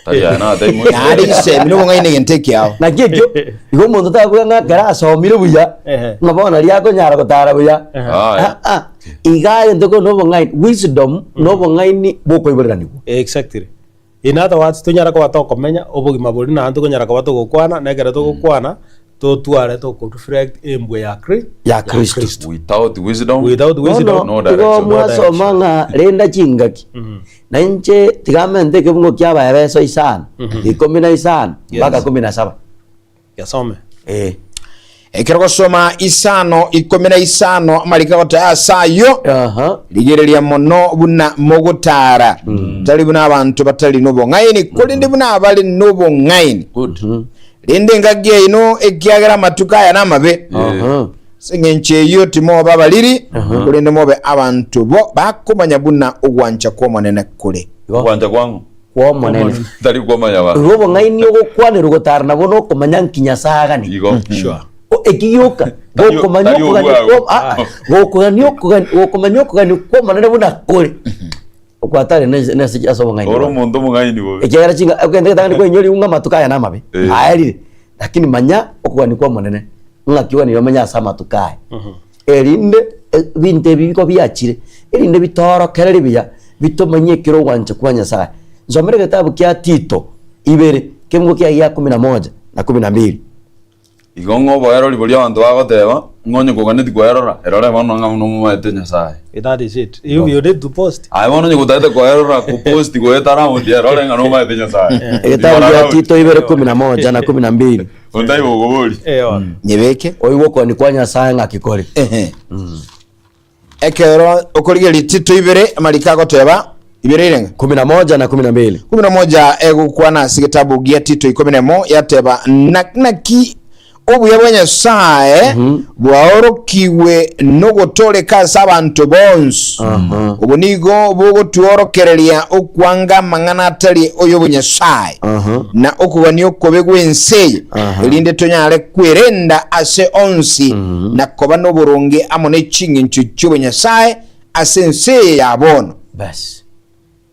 Tari aya natebia moise.
Yaani chisemi nobong'aini egento ekiao.
Naki ekio, igo omonto takoigwa ng'a ekero asomire buya,
Ehe.
ng'a bono riria akonyara gotara buya.
Ehe.
Aye.
Ah, ah. Iga egento kore nobong'aini, wisdom nobong'aini bokoiboreranigwa.
Exactly. In other words, tonyare koba tokomenya obogima boria naende tokonyara koba togokwana, na ekero togokwana, totware toko reflect embwa ya Kri-
Ya Kristo.
Without wisdom,
Without wisdom,
Bono
no
igo
direction.
mwasoma ng'a renda chingaki, na inche tiga amente ekebungo kia Abaefeso isano, ikomi na isano mpaka kumi na saba.
Yasome.
Eh.
Ekero gosoma isano ikomi na isano amariko agoteba ase ayio,
Aha.
rigereria mono buna mogotara, tari buna abanto batari nobong'aini, korende buna abare nobong'aini.
Good.
Rende engaki yaino, ekiagera amatuko aya namabe.
Aha.
Ase engencho eyio timoba abariri, korende mobe abanto bo bakomanya buna ogwancha kw'Omonene kore.
Igo.
Ogwancha kwang'o?
Kw'Omonene.
Tari kw'omanya abanto.
Igo obong'aini ogokwanerwa gotara nabwo nokomanya nki Nyasae agani.
Igo.
Sure.
O- Eki gioka,
Tari-
gokomanya
tari
okogania
obwago.
kwa- ah, ah, gokogania okogania gokomanya okogania kw'Omonene buna kore, okwatare nase nase ase obong'aini
Ore
bwao.
omonto omong'aini bobe.
Ekiagera chinga okende getang'ani kwainyoria ng'a amatuko aya namabe,
Eh.
aerire, lakini manya okogania kw'Omonene, ng'aki oganire omenye ase amatuko aya. Erinde ebinto ebi biko biachire, erinde bitoorokereri buya, bitomanyie ekero ogwancha kwa Nyasae. Nsomere egetabu kia Tito ibere, ekemungo kiaye gia kumi na moja na kumi na mbili.
Igo ng'a oboerori boria abanto bagoteba, ng'a onye koganeti koerora, erore bono ng'a buna omomaete Nyasae.
That is it. You, you need to post.
Aye bono onye gotagete koerora, koposti goeta round, erore ng'a nomaete Nyasae.
Egetabu gia Tito ibere kumi na moja na kumi na mbili.
Ontaiba okoboria.
Eh,
Nyebeke.
Oigwe okogania kwa Nyasae ng'aki kore.
Ehe. Ekero okorigereria Tito ibere, amariko agoteba, ibere irenga?
Kumi na moja na kumi na mbili.
Kumi na moja egokwana ase egetabu gia Tito ikomi na emo, yateba, Na, naki obuya bwa Nyasae bwaorokigwe nogotooreka ase abanto bonsi. Obo nigo bogotworokereria okwanga amang'ana atari oy'obonyasae, na okogania okobe gw'ense eye, erinde tonyare kwerenda ase onsi na koba noboronge amo ne chingencho chi'obonyasae ase ense eye ya bono.
Bas.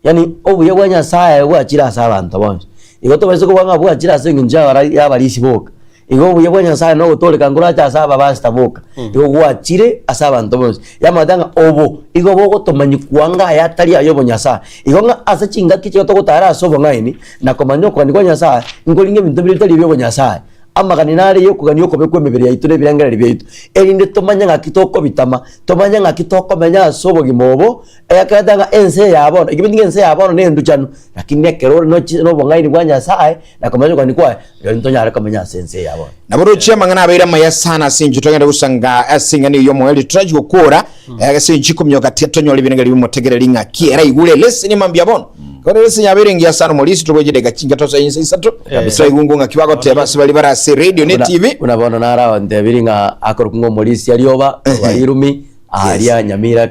Yaani obuya bwa Nyasaye bwachire ase abanto bonsi. Igo tobaisa kobua ng'a bwachire ase eng'encho y'abara y'abarisia boka. Igo obuya bwa Nyasaye na ogotooreka nkorache ase abapastor boka. Igo gwachire ase abanto bonsi. Yamanyete ng'a obo igo bogotomanyia kwanga aya atari aya obonyasae. Igo ng'a ase chingaki chiria togotara ase obong'aini na komanya okogania kwa Nyasaye, nkoringa ebinto biria bitari ebi'obonyasae. Amagani nare y'okogania okobe kw'emebere yaito na ebirengererio biaito, erinde tomanye ng'aki tokobitama, tomanye ng'aki tokomenya ase obogima obo, Ekerete ng'a ense eye ya bono, ekebeti ng'a ense ya bono nenduchanu, lakini ekero ore nochi nobong'aini bwa Nyasaye, na komanya okogania kwaye, rirorio ntonyare komenya ase ense eye ya bono.
Nabo roche amang'ana abeire amaya sana ase inche togende gosanga ase eng'ana eyio omoerio torachi gokora ase inche kominyoka tiga tonyore ebirengererio bimotegereri ng'a ki era igure leseni mambia bono kore leseni yabeire engiya sana omorisi tobweche dakika chinke tosoe inse isato twaigwe ng'aki bagoteba ase baria bare ase radio ne
Buna-
TV
buna bono naro abantebirie ng'a akorokwa ng'a omorisia rioba, rwarirumi, Aaria nyamira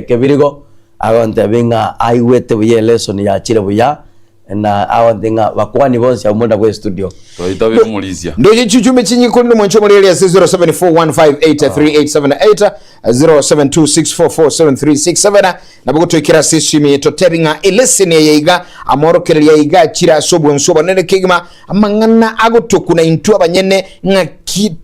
kebirigo, agontebia ng'a aigwete buya elesson yachire buya, na agontebia ng'a bakwani bonsi abwo more nabwo estudio.
Twaitabire omorisia.
Ndoche chichumbe chinyinge korende mwanche omoreri ase 0741583878 0726447367 nabo gotoikera ase esimi eye totebi ng'a eleseni eye iga amorokereria iga achire ase obwansu obonene kegima amang'ana agotokuna intwe abanyene ng'aki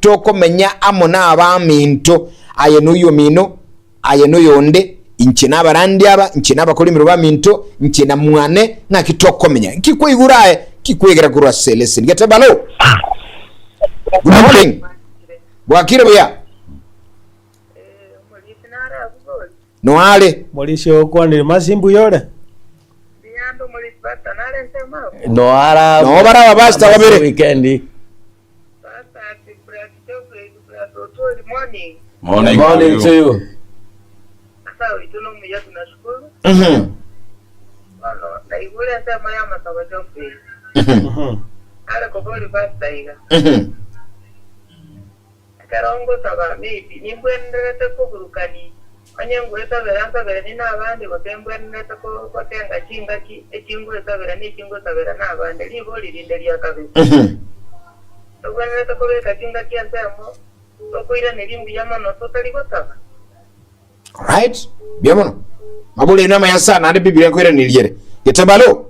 tokomenya amo nabaminto, aye noyomino, aye noyonde, inche nabarandi aba, inche nabakorimero baminto, inche na mwane, ng'aki tokomenya. Nki kwaigure aye? Nki kwegera korwa ase leseni? Getebe alo. Good morning. Bwakire buya? Noare.
Morisia ogokwanire masi mbuya ore?
Noara
Noo bare abapastor babere.
Weekend.
Morning,
Morning to you.
Mhm. Mhm.
Ekero ngosaba, maybe nimbwenerete koburukani, onye ngwesabera nsaberanie nabande, gose mbwenerete gotenga chingaki echi ngwesabera na echi ngosabera nabande. Ribori rinde ria kabere, tobwenerete kobeka chingaki ensemo tokoiraneria mbuya mono totari gosaba?
Alright, mbuya mono. Mabori aino amaya sana naende Biblia nkoiraneria ere. Getebe alo.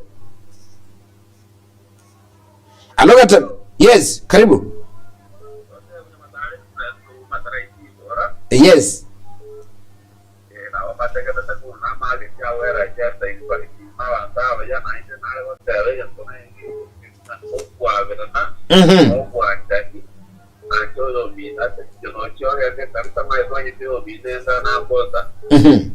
Alo Getebe. Yes, karibu. Yes. Mhm. Mhm.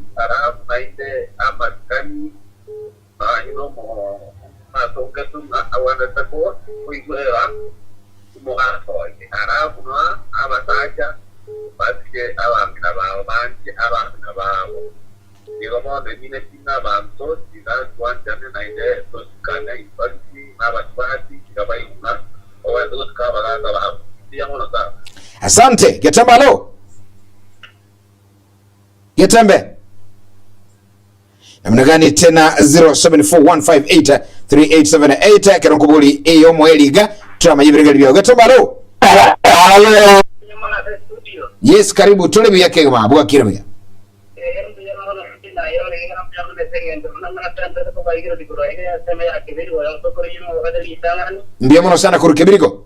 Asante. Getembe alo. Getembe. Namna gani tena 0741583878 kero nkobori eyo omoeliga turamanye ebirengeri byao Getembe alo. Yes, karibu tore buya kegima bwakire buya. Mbuya mono sana korwa Kebirigo.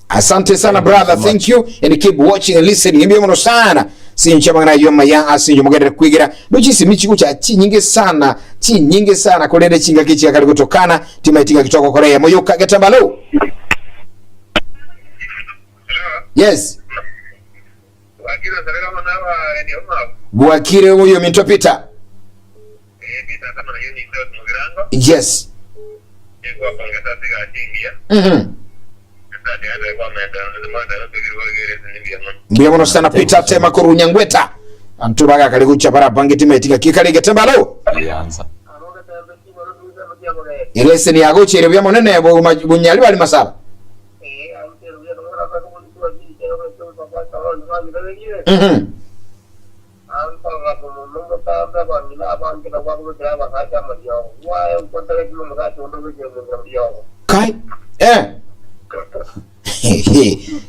Asante sana brother, thank you and keep watching and listening. Mbuya mono sana. Sinche amang'ana ayio amaya ase inche mogenderere kwegera. Ndoche chisemi chigocha chinyinge sana, chinyinge sana korende chingaki chiakare gotokana, timaeti ngaki togokora eyemo yoka getambalo. Yes. Bwakire oyominto Peter. Yes. Mhm. Mbuya mono sana Peter Tema korwa Nyangweta. Anto bagakare gocha barabangete meti gaki kare getemba alo.
Alianza.
Eleseni yagocheire buya monene bunyali bari masaba. Mhm. Kai eh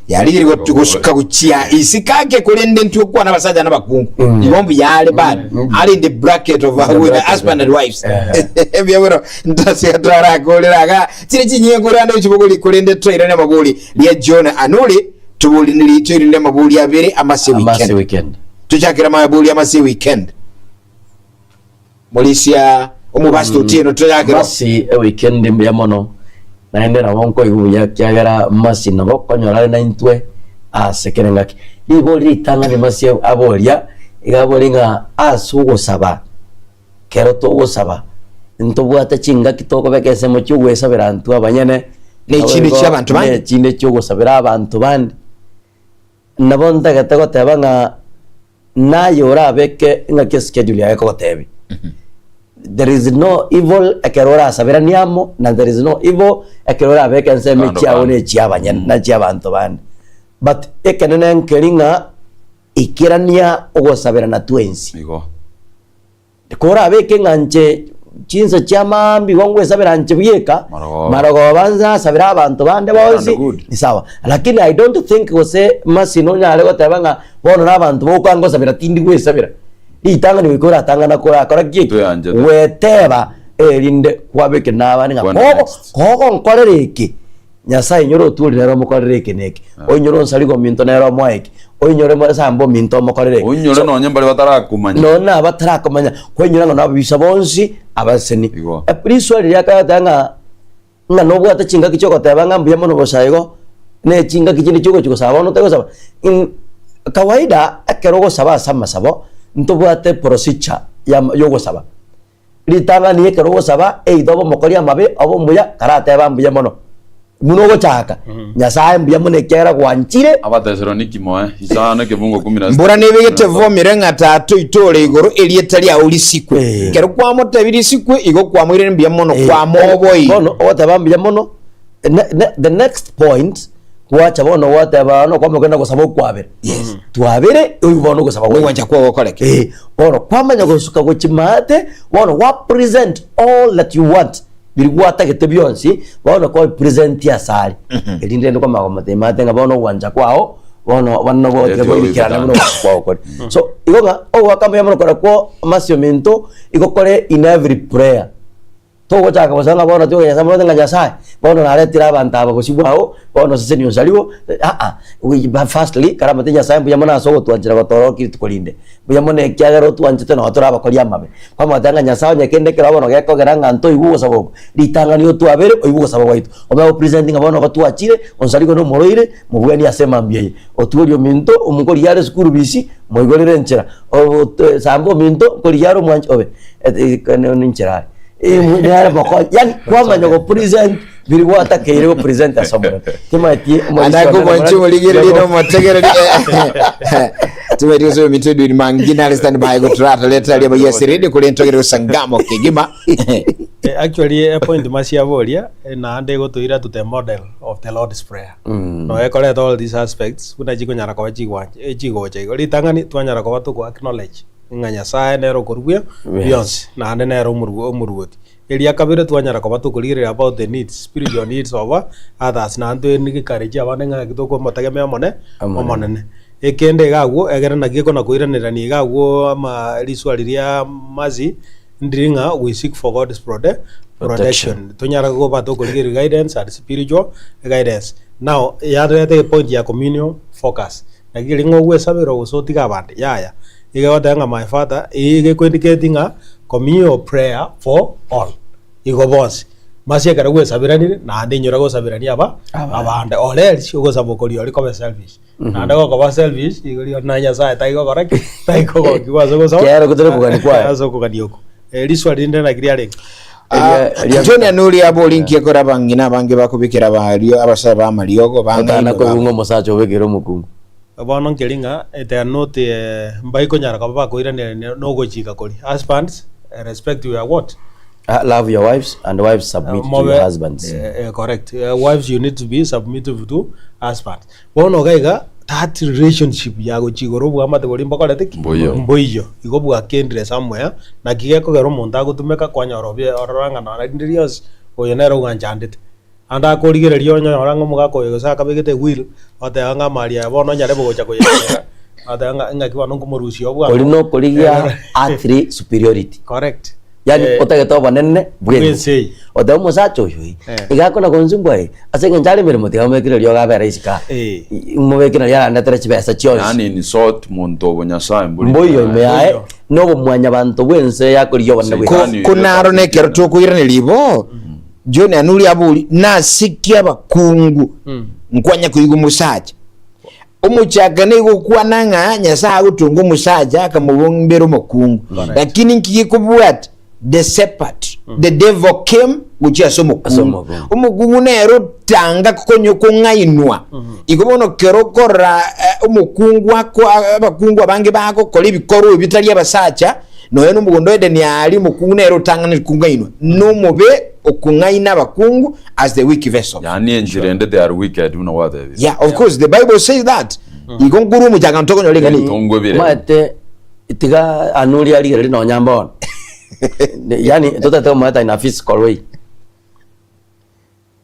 yarigire gosuka gochia isiko ake korende ntwe okwana abasacha na abakungu igo mbuya are bad are in the bracket of
The
with
bracket.
husband and wives
Eh.
mbuya bono ntasiga twarakorera iga chire chinyinga korende chibogori korende twairane amabori ria John Anuri Toborineri toirinde amabori abere amase
Amase
weekend.
weekend.
Tochakere amabori amase weekend. Morisia omobasito otieno tochakere.
Masi eweekend mbuya mono naende nabo nkoigwa buya kiagera masi nabo okonyora are naintwe ase kera engaki. Ribori ritang'ani masi aboria iga abori ng'a ase ogosaba Kero togosaba, ntobwate chingaki tokobeka ensemo chi'ogwesabera intwe abanyene,
Ne echinde
naboigo
chi'abanto bande.
ne echinde chi'ogosabera abanto bande. Nabo ntagete goteba ng'a naye orabeke ng'aki eschedule yaye ekogotebia. There is no evil ekero orasaberanie amo, na there is no evil ekero orabeke ensemo
Kando
echiao
kando.
na echi'abanyene na echi'abanto bande. But ekenene nkeri ng'a ikerania ogosaberana twensi.
Igo.
Korabeke ng'a inche chinsa chia maambia igo ngwesabera inche bweka,
Marogoba.
marogoba nsasabere abanto bande
Well and
bonsi,
good.
ni sawa. Lakini I don't think gose mercy nonyare goteba ng'a bono na abanto boka ngosabera tindi gwesabera. Ritang'ani goika oratang'ana korakora ki eki?
Tweanchete.
Gweteba erinde kwabeke na abande ng'a
Kwenda
kogo
next.
kogonkorera eke, Nyasae inyore otuori nere omokorere eke na eke, oinyore onsariga ominto nere omoe eke, oinyore mosambe ominto omokorere eke.
Oinyore
So,
nonye mbare batarakomanya.
nonye na abatarakomanya, kwainyora ng'a nababisa bonsi abaseni.
Igo.
Eh, Riswali riria akagoteba ng'a ng'a nobwate chingaki chiogoteba ng'a mbuya mono bosa igo, ne chingaki chinde chiogochia gosaba bono otari In kawaida ekero ogosaba ase amasabo, ntobwate procedure ya yogosaba. Ritang'ani ekero ogosaba, either obe omokori amabe, obe omuya, karateba mbuya mono. Buna ogochaka, Nyasae mbuya mono ekiagera gwanchire.
Abatesaloniki moe, isano ekebungo kumi na sita.
Mbura nebegete vomire ng'a Tata oito ore igoro erieta riao risikwe.
Eh.
Ekero kwamotebirie risikwe, igo kwamoirire mbuya mono,
Eh,
kwamoboirie.
Bono ogoteba mbuya mono, ne- ne- the next point, gwacha bono gwateba bono kwamanya kogenda gosaba okwabera.
Yes.
Twabere, oywo bono ogosaba gwaito.
Ogwancha kwao gokoreke.
Eh, bono kwamanya gosuka gochia maate, bono gwa present all that you want, biria gwatagete bionsi, bono kwa present asare. Erinde rende kwamanya komotebia maate ng'a bono ogwancha kwao, bono bono nabo
Let your will be
goikerana
done.
buna ogwancha kwao kore. So, igo ng'a ogoaka mbuya mono korakwo amasio minto, igo kore in every prayer. Togochaka gosaba ng'a bono toge Nyasae mono ng'a Nyasae, bono naretire abanto aba bosio bwao, bono oseseni osarigo, aa, we firstly karamate Nyasae mbuya mono ase ogotwanchera gotorokia rituko rinde. Mbuya mono ekiagera otwanchete nonye tore abakori amabe. Kwamotebia ng'a Nyasae onye kende ekero bono gekogera ng'a ntoigwe ogosaba oko, ritang'ani otwabere oigwe ogosaba gwaito. Omanye go present ng'a bono igo twachire, onsarigo na omorwaire, mobwanie ase emambia eye. Otworie ominto, omokorigia are esukuru bisi, moigorere enchera. Ogote samba ominto, nkorigia are omwanchi obe, ninchera are. Nere mokonye, yaani kwamanya go present biri gwatakeire go present ase omorembe. Timaeti
Anako mwanchi omorigereria na omotegereri timaeti gose ominto Edwin Mangina are stand by goturata leta riaba yes radio kore ntogere gosangamo kegima
Eh, actually a point masiaboria eh, naende egotoira to the model of the Lord's prayer mm. no ekoreta all these aspects buna chikonyara koba chigwancha eh, chigocha igo ritang'ani twanyara koba toko acknowledge ng'a Nyasaye nere okorubia bionsi naende nere omoru omoruoti eria kabere twanyara koba tokorigereria about the needs spiritual needs of others naende toencourage abande ng'a naki tokomotegemea omone omonene ekende iga agwo egere naki ekona koiranerania iga agwo ama riswali ria mercy Ndiri ng'a we seek for God's prode, protection. Tonyara koba tokorigereria guidance and spiritual guidance. Now, yareta epoint ya communion focus. Naki keri ng'a ogwesabera gose otige abande, yaya. Iga egoteba ng'a my father, iga ekoindicate ng'a communion prayer for all. Igo bonsi. Masi ekero gwesaberanire, naende inyora gosaberania aba abande. Or else, ogosaba okoria oria kobe selfish. Naende gokoba selfish, igo rirorio na Nyasaye tari gokora ki? Tari kogokigwa ase ogosaba
Kiagera gotari okogania kwaye.
Ase okogania okwo. Riswali rinde naki riarenge?
Ah,
Eria- eria-
John Anuri abori nki ekore abang'ina abange bakobekera abario abasae ba amariogo
Otana
bang'ainwe
koigwa
ba
ng'a omosacha obekire omokungu.
Bono nkeri ng'a they are not mbaikonyara koba bakoiraneria na ogochika koria. Husbands, respect your what?
Ah, love your wives and wives submit to
Mobe
your husbands.
eh, eh, correct. Eh, wives you need to be submissive to husbands. Bono iga iga that relationship ya gochia igoro obwamate boria mbokorete ki?
Mboiyo.
Mboiyo. Igo bwakendire somewhere naki gekogera omonto agotumeka kwanyora obe orora ng'a nonye rinde rionsi oyo nere ogwanchandete. Ande akorigereria onyore ng'a omogaka oyo gose akabegete ewheel, oteba ng'a amari aya bono onyarebe gocha koyekera, oteba ng'a ng'aki bono nkomorusia oo bwango.
Oria nokorigia earthly superiority.
Correct.
Yaani
Eh,
otagete obonene bw'ense.
Bw'ense eye.
Oteba omosacha oyo oi,
Eh.
iga akona gonsumbua eye, ase eng'encho are emeremo tiga mobekere riogo abe rahisi kaa.
Eh.
Mobekere nario arandetere chibesa chionsi.
Yaani in short monto obo Nyasaye mbori
Mboiyo ime yaye,
Mboiyo.
na obomwanyabanto bw'ense yakorigia obonene bw'ense.
Shetani
Ko naro nekero tokoiraneria ibo, John Anuri abori, Nase ki abakungu nkwanya koigwa omosacha? Omochakano nigo okwana ng'a Nyasae agotonga omosacha akamobombera omokungu. Lakini nki gekobwata? The serpent, the devil came gochia ase
Ase
omokungu.
omokungu.
Omokungu nere otanga konyo kong'ainwa. Igo bono kero okorora eh, omokungu ako abakungu abange bagokora ebikorwa ebi bitari abasacha, Nonya nomogondo o Edeni aaria omokungu nere otang'anire kong'ainwa, nomobe okong'aina abakungu as the weak vessels.
Yaani enchera ende they are wicked buna gwatebire.
Yeah, of course, the Bible says that. Igo nkorwa omochakano tokonyora eng'ana eye.
Tongwe bire.
Omanyete tiga anuria arigereria nonya mbono. Yaani totagete komoeta in a physical way.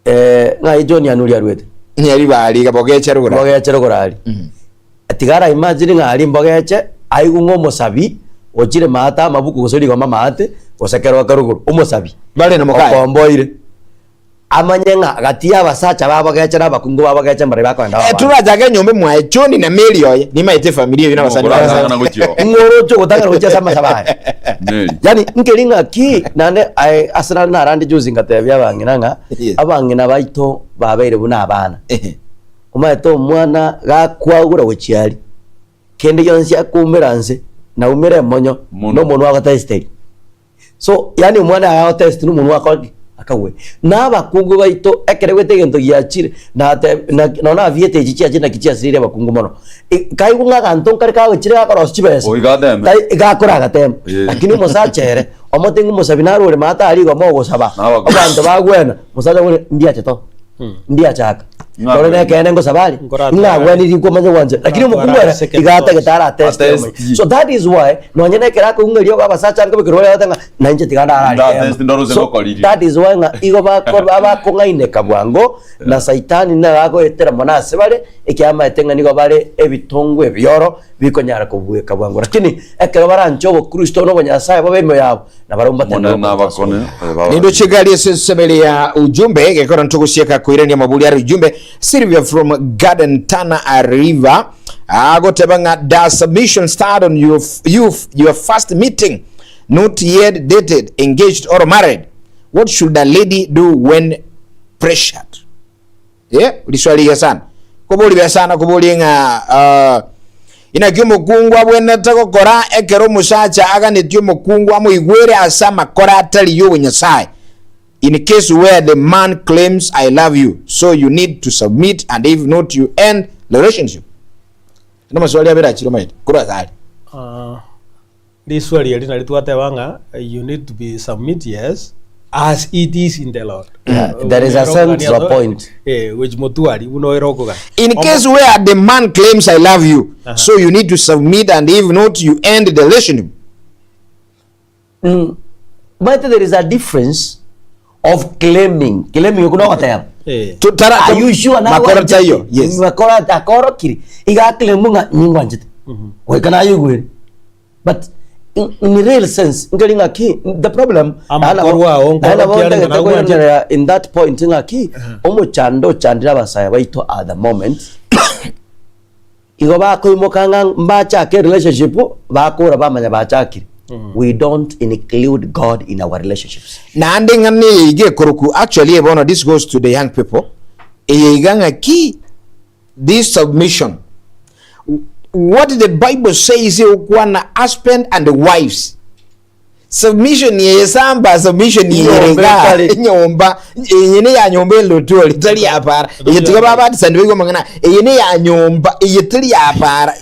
Eh, ng'ai John Anuri arwete?
Nyeri bari iga bogeche rogoro.
Mbogeche rogoro aria. Tiga ara imagine ng'a aria mbogeche, aigwe ng'a omosabi ochire maate amabuku gose rigoma maate, gose keroka rogoro, omosabi.
Bare na mokaye.
Okomboire. Amanye ng'a gati ya abasacha ba bogeche na abakungu ba bogeche mbaria bakoenda
Eh,
abande.
torachake enyomba mwaye John na Mary oye nimaete efamiri eyio na abasani
Ng'o oratang'ana
baye.
gochia oo.
Ng'o oroche ogotang'ana gochia ase amasabo aya?
Mary.
Yaani nkeri ng'aki naende aye ase nare narande juzi ngatebia abang'ina ng'a
Yes.
abang'ina baito babeire buna abana.
Ehe.
Omanyete omwana gakwagura gochia aria, kende gionsi akoumera nse, naumere emonyo,
Mono.
na omonwa agotesteri. So yaani omwana aye agotesti na omonwa akore ki? Akagwe. Na abakungu baito ekero egwete egento giachire, nate na nonya na aviator echi chiachire naki chiasirire abakungu mono. Kaigwa ng'a aganto nkare kagochire gakorosia chibesa,
Oiga ateme.
tai gakora agatema.
Eh.
Lakini omosacha ere, omote ng'a omosabi naro ore maate aria igo mogosaba,
Nabakora.
abanto bagwena, omosacha agore ndiache to, ndiachaka.
Ng'a
Nore
agwene.
nekeene ngosaba aria,
Nkora
ng'a
atware.
agweniri nkomanya gwancha. Lakini omokungu ere,
Second
iga
thoughts.
atagete arateste
Atesti.
omonye. So that is why, nonye nekero akoigwa ng'a eriogo abasacha nkobekera oria agoteba ng'a nainche tiga ndare aria
Ndatesti
kemo.
ndore ase
So,
ngokoririe.
that is why ng'a igo bako abakong'aineka bwango, na saitani nere agoetera mono ase bare, Ekiamaete ng'a nigo bare ebitongwa ebioro bikonyara kobueka bwango, lakini ekero baranche obokristo na obonyasae bobe emioyo yabo, nabarabwo mbatenene
Omonene
okoruta ase
nabakone,
obobe.
eh, baba.
Nindo chigari ase ensemo ya ujumbe gekora ntogosieka koirania amaburi are ujumbe Sylvia from Garden Tana River agoteba ng'a does submission start on your, you, your first meeting not yet dated engaged or married what should a lady do when pressured Eh, riswali rigiya sana. Kobori buya sana koborie ng'a ah, inaki omokungu abwenerete gokora ekero omosacha aganetie omokungu amoigwere ase amakora atari y'obonyasae. In case where the man claims I love you, so you need to submit and if not you end the relationship. Namaswali abere achire omanyete korwa ase aria.
Ah, Riswali eri nario twateba ng'a you need to be submit yes as it is in the Lord.
Yeah, there is a sense to a point.
Eh, which motwari buna oere okogana.
In case where the man claims I love you, so you need to submit and if not you end the relationship.
Mm. But there is a difference of claiming. Claiming okwo nogoteba.
Eh.
To- tara-
Are you sure nawe
Makora
wanchete?
taiyo, yes.
Makora akorokire. Iga claim ng'a ningwanchete. Goika nayoigwere. But in, in real sense nkeri ng'aki the problem
Amakorwa ao
naende nabo
nkorokia are ng'a
ntagete
nagwanchete.
koiraneria in that point ng'aki omochando ochandire abasae baito at the moment Igo bakoimoka ng'a mbachake relationship, bakora bamanya bachakire. We don't include God in our relationships.
Naende ng'a neye iga ekoroku actually eh bono this goes to the young people eye iga ng'aki this submission what the bible says egokwana husband and wives. Submission eye samba submission eye
Enyomba
rega
etari.
enyomba eye ne ya nyomba elotwori tari ya para eye tiga babatisani baigwe amang'ana eye ne ya nyomba eye teri ya para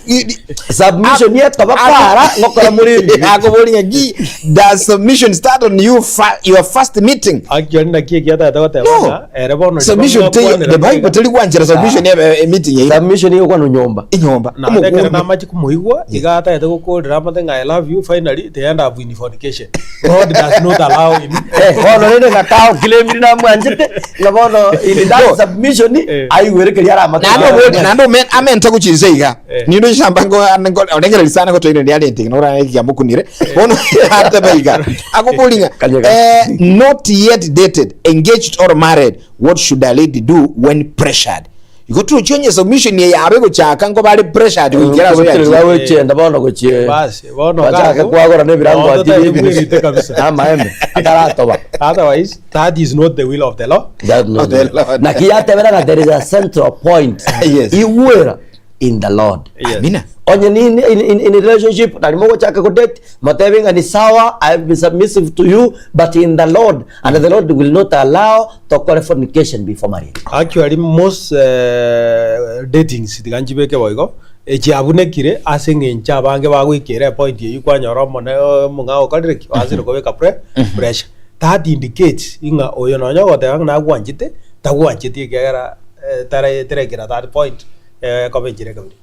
Submission ekoba para ngokora muri ebibe.
akobori ng'aki does submission start on you fa your first meeting
Actually naki ekiatagete goteba
No.
ng'a ere bono riria
submission te
bamokwanera
the bible
niga-
teri gwanchera submission ebe meeting yaino
Submission igo kwanu nyomba.
enyomba
Naende ekero
omokungu
namache komoigwa, iga atagete gokorera amate ng'a I love you, finally they end up in fornication. God does not allow in.
Eh, bono rende ng'a kaokiremire namwanchete, ng'a bono in that
No.
submission,
Eh.
aigwere keria aramate.
naende obori naende ome- amente gochinsa iga
Eh.
ninde oisamba ngo ngo- orengereria sana gotoirania riarente iga nora ekiamokunire bono atebe iga akobori ng'a
Kanyega.
eh, not yet dated engaged or married what should a lady do when pressured Igo tochia onye submission eye yabe egochaka nko bare pressured goikera ase
Gochire
oyachire.
gochienda bono gochie
Basi, bono
bachake
gago,
kwagora na ebirango
bono
ati
totari
bie
bwerite kabisa.
na amaembe ataratoba.
Otherwise, that is not the will of the Lord.
That no,
Of the Lord.
Naki yatebera ng'a there is a central point.
Yes.
Igwera in the Lord.
Yes.
Amina.
Onye ni in, in, in, in a relationship nari mogochaka kodate motebe ng'a ni sawa I will be submissive to you but in the Lord and the Lord will not allow tokore fornication before marriage.
Actually most eh, datings tiga nchibeke boigo echiabunekire ase eng'encho abange bagoikera epoint eywo kwanyora omone omong'ao okorire ki oasire kobeka pre pressure that indicates ng'a oyo nonye ogoteba ng'a nagwanchete tagwancheti ekiagera eh, tara terekera that point eh, ekoba enchera ekabere.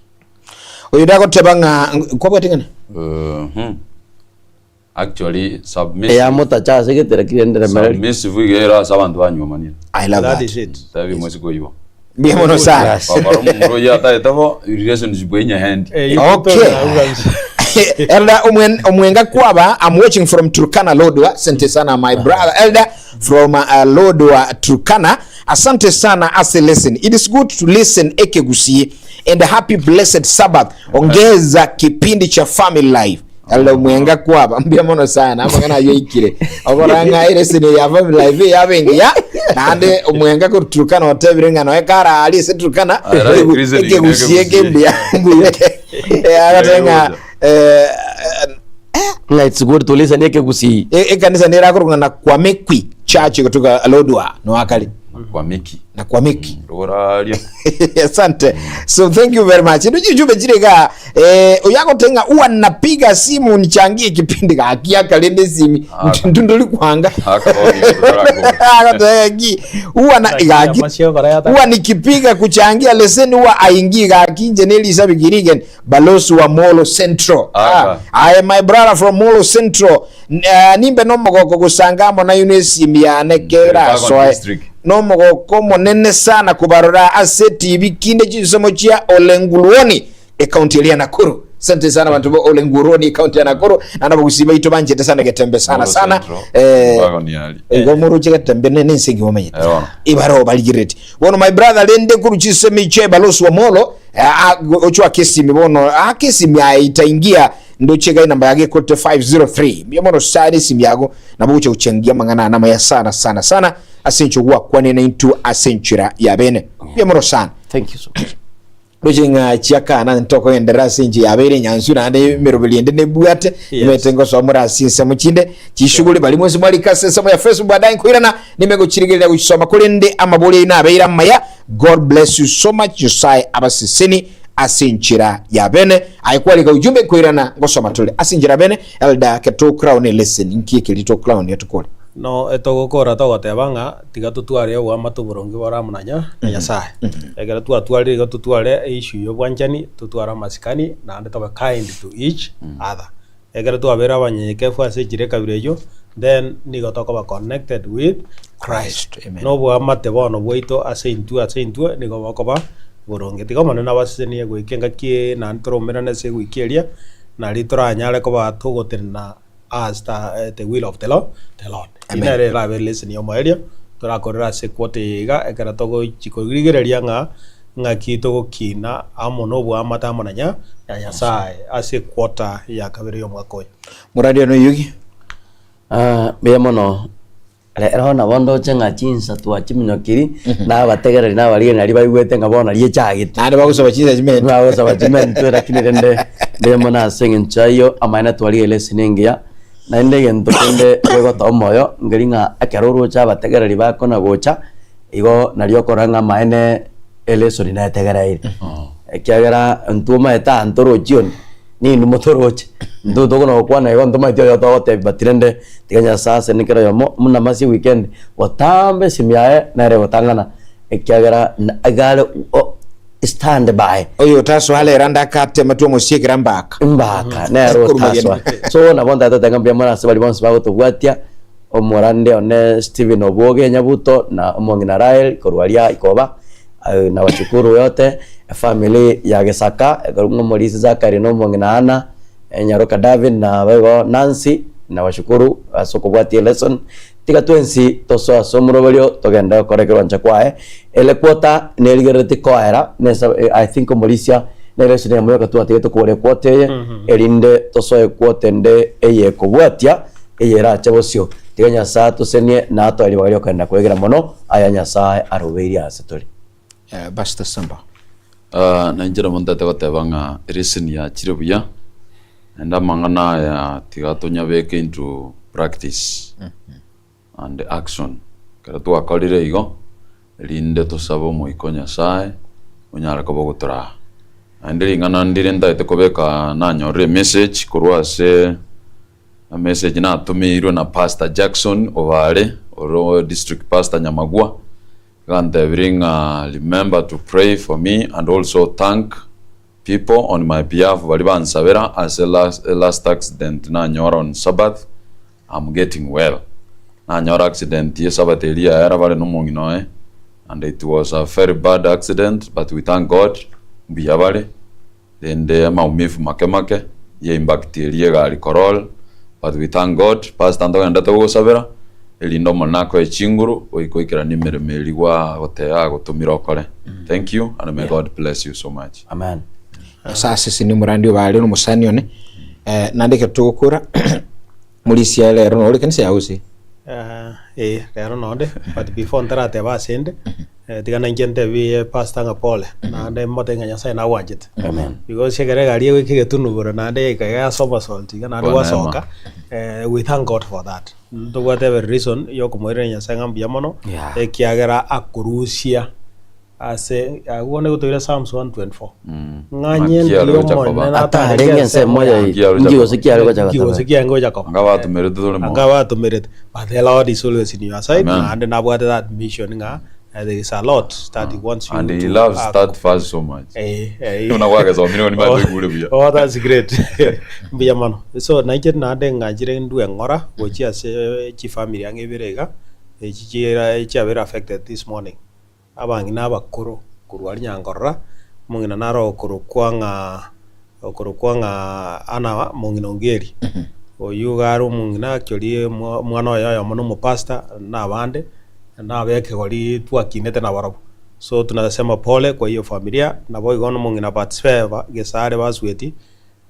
Oyo ndagoteba ng'a kwabwate ng'ana?
Mhm. Actually submissive.
Eyamotacha ase egetera kiria nderemereri.
Submissive iga ere ase abanto banywomanire.
I love
That
that.
is it.
Tebi mwesi koiba.
Mbuya mono sana.
Yes.
Kwakora omomura oyio atagete bo relationship enye hendi.
Eh, you
Okay.
put on a-
Elder Omwen, Omwenga Kwaba, I'm watching from Turkana Lodwar. Asante sana my brother Elder from uh, Lodwar Turkana. Asante sana ase listen. It is good to listen Ekegusie and happy blessed Sabbath. Ongeza kipindi cha family life. Elder Omwenga Kwaba, mbuya mono sana. Amang'ana ayio aikire. Okora ng'a elesson ya family life yabe engiya. Naende Omwenga korwa Turkana otebire ng'a noe kara aria ase Turkana
Ara Ekrisi
Ekegusie
Ekegusie.
kembuya. Mbuya. Eh, agateba ng'a eh,
Ng'a it's good to listen ekegusii.
e- ekanisa nerakorwa ng'a na Kwamekwi Church gotoka Lodwar noakare
Kwa Miki.
na Kwameki.
Roraria.
Asante. So thank you very much. Ndio jumbe chire ga eh oyagote ng'a uwa napiga simu nichangie kipindi gaki akarende simi
Aka.
ndunduli kwanga.
Aka
Agategi uwa na gaki
Amasio kora yata-
huwa nikipiga kuchangia leseni huwa aingii gakinje nelisa bigirigen balosi wa Molo Central
Aka.
ah, I am my brother from Molo Central N- eh, nimbe nomogoko gusangamo na yuno esimi yane kera
Elbagon
soe
District.
nomogoko monene sana kubarora ase TV kinde chisomo chia Olenguluoni ekaunti eria ya Nakuru asante sana bantu bo Olenguluoni ekaunti ya Nakuru na nabogusi baito banchete sana getembe sana sana eh,
Elbagon yari.
igo moruche getembe ne nense omanyete
Eh, bono.
ibaro baligireti bono my brother rende kuruchise miche balosi wa molo ochwa kesimi bono akesimi aitaingia ndochega inamba yake kote 503 mbio mono sare esimi yago nabo gocha gochangia mang'ana nama ya sana sana sana ase encho gwakwanene into ase enchera ya bene mbio mono sana
Thank you so much.
Roche ng'a chiakana ntokogenderera ase enchera yabeire enyansu naende emeroberi ende nebwate
Yes.
nimete ngosomora ase ensemo chinde chishughuli bari mwensi mwarika ase ensemo ya Facebook baadaye nkoirana nime gochirigereria gochisoma korende amabori aino abeire amaya God bless you so much Nyasaye abaseseni ase enchera ya bene aye kwarika ujumbe nkoirana ngosoma tore ase enchera ya bene Elder keto crown listen inki ekeri to crown etokore
No etogokora togoteba ng'a tiga totware oboamate oboronge bore amo na nya na Nyasaye. Ekero twatwarire igo totware eissue ya obwanchani, totware amasikani, naende tobe kind to each other. Ekero twabeire abanyenyekevu ase echira ekabira eyio, then nigo tokoba connected with Christ.
Amen.
Na oboamate bono bwaito ase intwe ase intwe nigo bokoba boronge. Tiga Omonene abasesenie goika engaki eye naende toraumerane ase ewiki eria, nario toranyare koba togotenena as the, the will of the Lord, the Lord. Eyio
Amen.
nere erabe lesson y'omoerio torakorere ase equota eye iga ekero togochi korigereria ng'a ng'aki togokina amo na oboamate amo na nya na Nyasaye ase equota ya kabere y'omwaka oyo.
Moradio noyugi
Ah, mbuya mono Rero nabo ndoche ng'a chinsa twachiminyokirie, na abategereri na abarigani naria baigwete ng'a bono naria echagete.
Naende bagosaba chinsa chimentwe.
Bagosaba chimentwe lakini rende mbuya mono ase eng'encho ayio, amaene twarigereire esini engiya. Naende egento kende gegotoa omoyo nkeri ng'a ekero oroche abategereri bakona gocha, igo nario okorora ng'a amaene elesoni netegereire. Ekiagera intwe omanyete aa ntorochi onde, ninwe motoroche, intwe tokona gokwana igo ntomaeti oyo togotebia but rende tiga Nyasaye asene kera oyomo buna masi eweekend, botambe esimi yaye nere egotang'ana ekiagera na iga are o stand by.
Oyo otasoa rero ande akatema twomosiekera mbaka.
Mbaka nere
Korwa
otasoa.
magena.
So nabo ntagete ng'a mbuya mono ase baria bonsi bagotobwatia, omorande one Stephen Obwoge Nyabuto na omong'ina Rael korwa aria Ikoba, na bachukuru yote, efamiri ya Gesaka, ekorwa ng'a omorisia Zachary na omong'ina Anna, Nyaroka David na boigo Nancy, nabashukuru ase okobwatia elesson. Tiga twensi tosoe ase omoroberio togende gokora ekeroncha kwaye. Ere quota nerigerereti koera nesa I think omorisia nere ase eyemo yoka twatigete kogora equota eye erinde tosoe equota ende eye ekobwatia eye erache bosio. Tiga Nyasaye atosenie na atoe ribaga riokogenda kwegera mono aya Nyasaye arobeirie ase tore.
Pastor Samba.
Ah, na inche nabo ntagete goteba ng'a eleseni yachire buya, naende amang'ana aya tiga tonyabeke into practice and action. Ekero twakorire igo, erinde tosabe omoika o Nyasaye onyare koba ogotoraa. Naende ring'ana ndire ntagete kobeka nanyorire emessage korwa ase emessage natomeirwe na Pastor Jackson Obare, oro district pastor Nyamagwa, Igantebirie ng'a remember to pray for me and also thank people on my behalf baria bansabera ase last accident nanyora on Sabbath am getting well. Nanyora accident ye Sabbath eria yaera bare nomong'ina oye and it was a very bad accident but we thank God mbuya bare. Rende amaumivu make make ye impact eria egari korol but we thank God pastor ntogenderete gogosabera erinde omonene akoe chinguru goika oikeranie emeremo eria gwagote agotomire okore thank you and may God bless you so much.
Amen.
Nyasaye asesenie omorandi obo are nomosani one eh, naende ekero togokora morisia rero nore ekanisa yao gose?
Eh, rero nonde but before ntarateba ase ende eh, tiga nainche ntebie pastor ng'a pole naende motebie ng'a Nyasaye nagwanchete.
Amen.
Because ekero egari egoika egetunu igoro naende yaika iga yasomersault iga naende
Kwa neema.
gwasoka eh, we thank God for that. Ntobwate every reason ya okomoiraneria Nyasaye ng'a mbuya mono,
Yeah.
ekiagera akorusia Ase agwo bono nigo toire Psalms 124, ng'a
Naki
nyende
are gocha koba.
y'Omonene
Atarenge ensemo yaito,
Nki are gocha
nki gose
koba.
ki are gocha
Nki gose
goteba.
ki aye ngocha koba.
Anga batomerete tore moyo.
Anga batomerete. But the Lord is always in your side,
Amen.
naende nabwate that mission ng'a eh, there is a lot that he wants you
And he
to
loves
ac-
that verse so much.
Eh, eh.
Buna gwagesomire nigo nimanyete oigure buya.
Oh, that's great. Mbuya mono. So nainche naende ng'anchire ndue ng'ora gochia ase chifamiri ang'e ibere iga, echi chiira chiabeire affected this morning. Abang'ina abakoro korwa aria Nyankorora, omong'ina naro okorokwa ng'a okorokwa ng'a Anna mong'ina Ongeri. Oyio iga are omong'ina actually omwana oye oyomo na omopastor na abande, na abekegori twakinete nabarabwo. So tunasema pole kwa hiyo familia, naboigo na omong'ina Bathsheba Gesare Basweti,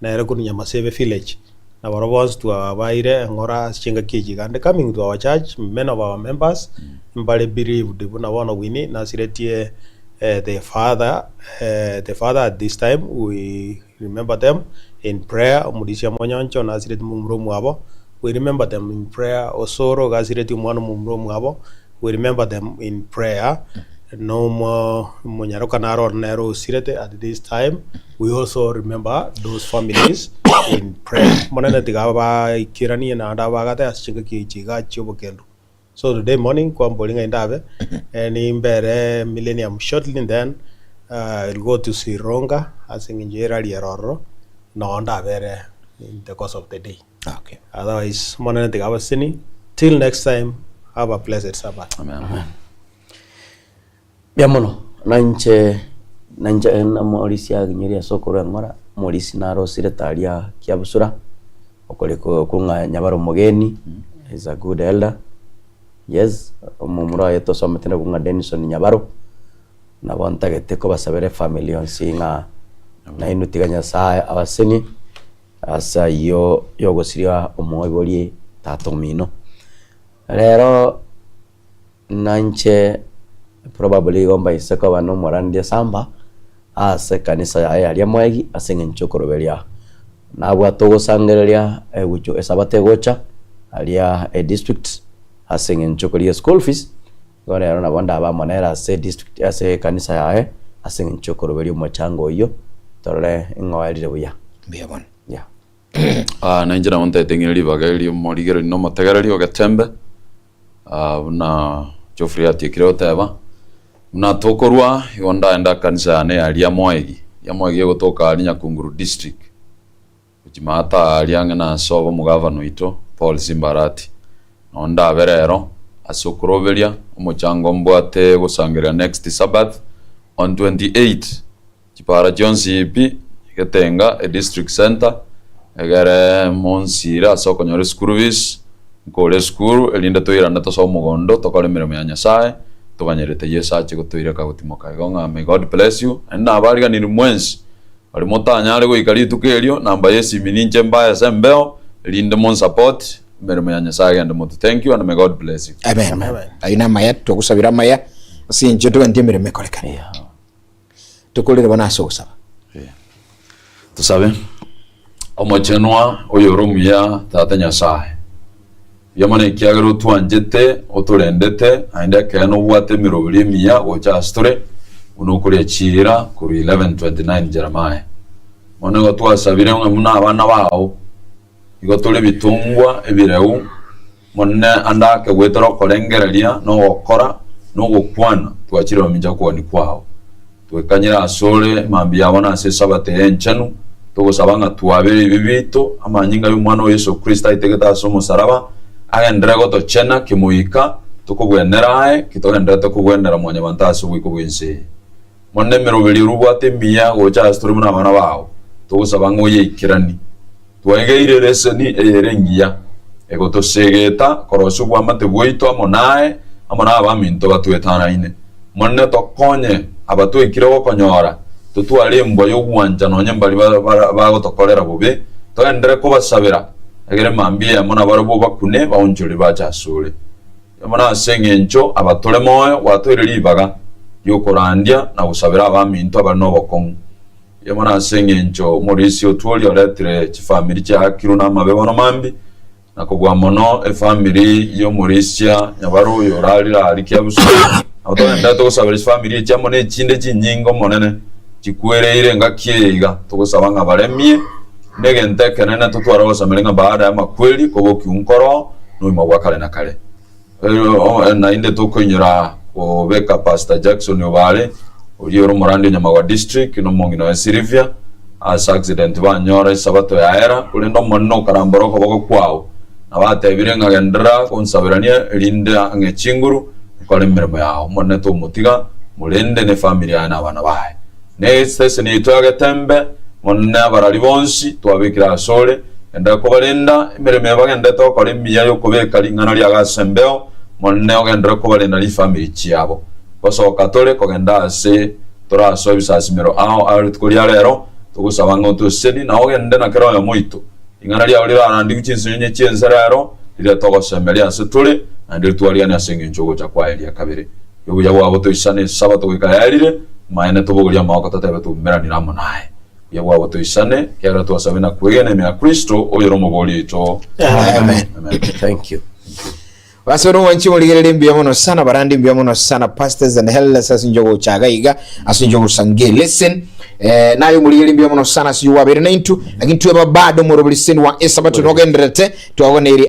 nere korwa Nyamasebe village, na barabwo bonsi twabaeire eng'ora ase chingaki echi iga. And coming to our church, many of our members mbare bereaved buna bono Winnie nasiretie the father, the father at this time we remember them in prayer, omorisia monyoncho nasiretie momura omwabo, we remember them in prayer, Osoro iga asiretie omwana omomura omwabo, we remember them in prayer, na omo omonyaroka naro ore nere osirete at this time, we also remember those families in prayer. Omonene tiga abaikeranie naende abagate ase chingaki echi iga chi'obokendu. So today morning kwambori ng'a indabe, nimbere Millennium shortly then I will go to Sironga ase eng'encho y'erari ere ororo, noo ndabere in the course of the day.
Okay.
Otherwise, Omonene tiga abasesenie. Till next time, have a blessed Sabbath.
Amen.
Mbuya mono, na inche na inche namorisia aginyeria ase okorwa eng'ora, omorisia narosire taria kiabusura, okore ko ng'a nyabare omogeni, is a good elder, yes, omomura oye tosomete nabwo ng'a Denison Nyabaro, Nabo ntagete kobasabera efamiri yonsi ng'a nainwe tiga Nyasae abasenie ase ayio yogosiria omoibori tata omino. Rero nanche probably igo mbaise koba na omorandi esamba ase ekanisa yaye aria Mwegi ase eng'encho okoroberia. Nabwate ogosangereria egucho esabato egocha aria edistrict ase eng'encho korigia school fees, igo rero nabo ndabe amo nere ase edistrict ase ekanisa yaye ase eng'encho yokoroberia omochango oyio torore ng'a oerire buya.
Mbuya bono.
Yeah.
Ah, na inche nabo ntaete ng'ire ribaga eri omorigereri na omotegereri o Getembe, ah, buna Geoffrey atiekire goteba, buna tokorwa igo ndaende ekanisa yane ya Riamoegi. Riamoegi egotoka aria Nyakunguru district, gochia maate aaria ang'e na ase obo omogavana oito Paul Simba Arati. Nabo ndabe rero ase okoroberia omochango mbwate gosangereria next Sabbath on 28. Chipara chionsi pi, Getenga edistrict centre, egere monsiire ase okonyora eschool fees, nkore esukuru erinde toirane tosoe omogondo tokore emeremo ya Nyasaye, toganyerete Yeso ache gotoireka gotimoka. Igo ng'a may God bless you, naende nabariganirie mwensi, baria motanyare goika rituko erio, namba ya esimi ninche mbae ase embeo, erinde monsupport, emeremo ya Nyasaye egende motwe. Thank you and may God bless you.
Amen.
Amen.
Ayio namaya, twagosabera amaya ase eng'encho toganeti emeremo ekorekane.
Yeah.
Tokorere bono ase ogosaba.
Tosabe. Omochenwa oyore omuya Tata Nyasae, mbuya mono ekiagera otwanchete, otorendete, naende ekeene obwate emeroberi emiya gocha ase tore, buna okoria chiira korwa 11:29 Jeremiah. Bono igo twasabire ng'a buna abana bao, igo tore ebitongwa ebireu, Monene ande ake goetera okorengereria, na ogokora, na ogokwana, twachire mamincha okogania kwao. Twekanyire asore mambia yabo na ase Esabato eye enchenu, togosaba ng'a twabere ebibe biaito, amanyinga y'Omwana oo Yeso Kristo aitegete ase omosaraba, agenderere gotochena kemoika, tokobwenera aye, ki togendererete kobwenera mwanyabanto ase oboiko bw'ense eye. Mono nemeroberio eria obwate emiya gocha ase tore buna abana bao, togosaba ng'a oyeikeranie. Twaigeire ereseni eye ere engiya, egotosegeta korosia obwamate bwaito amo naye, amo nabaminto batwetanaine. Monene tokonye aba twaikire gokonyora, totware embwa y'ogwancha nonye mbaria bagotokorera bobe, togenderere kobasabera, egere mambia eyemo nabarabwo bakune baonchorere bache asore. Amo nase engencho aba tore moyo gwatoire ribaga ri'okorandia na gosabera abaminto abare nobokong'u. Amo nase engencho omorisia otworia oretire chifamiri chiaakirwe namabe bono mambia, na kobua mono efamiri y'omorisia nyabaro oyo orarire aria Kiabusu, nabo togenderete gosabera chifamiri echi amo nechinde chinyinge Omonene chikwereire engaki eye iga, togosaba ng'a baremie Negento ekenene totware ogosemeria ng'a baada y'amakweri kobokigwa nkoroo nobogima bwa kare na kare. Naende tokoinyora kobeka Pastor Jackson Obare, oria ore omorandi o Nyamagwa District na omong'ina oye Sylvia, ase accident banyora esabato yaera, korende Omonene okarambora okoboko kwao, na batebire ng'a genderera gonsaberania erinde ang'e chinguru nkore emeremo yao. Omonene tomotiga, morende ne family yaye na abana baye. Ne esiteseni yaito ya Getembe, Omonene abarari bonsi twabekire asore, genderera kobarenda, emeremo eye bagendererete gokora emiya y'okobeka ring'ana riago ase embeo, Omonene ogenderere kobarenda rifamiri chiabo. Gosoka tore kogenda aase torasoe ebisasimero ao ao rituko ria rero, togosaba ng'a otosesenie na ogende na kera oyomo oito. Ring'ana riao rirarandigwe chinsinyo chi'ense rero, rirete ogosemeria ase tore, naende ritwarianie ase engencho y'ogocha kwaye ria kabere. Obuya bwabo toisane Esabato goika yaerire, amaene tobogorie amaboko totebe twaumeranire amo naye. Obuya bwabo toisane, ekiagera twasabire na kwegena ime ya Kristo, oyore Omobori oito.
Amen.
Amen.
Thank you.
Basi bono mwanche morigererie mbuya mono sana barandi mbuya mono sana pastors and elders ase inche ogocha iga iga ase inche ogosangia lesson eh, naye omorigererie mbuya mono sana ase inche gwabere naintwe lakini tweba bado omoroberi seni wa esabato nogendererete twagoneire.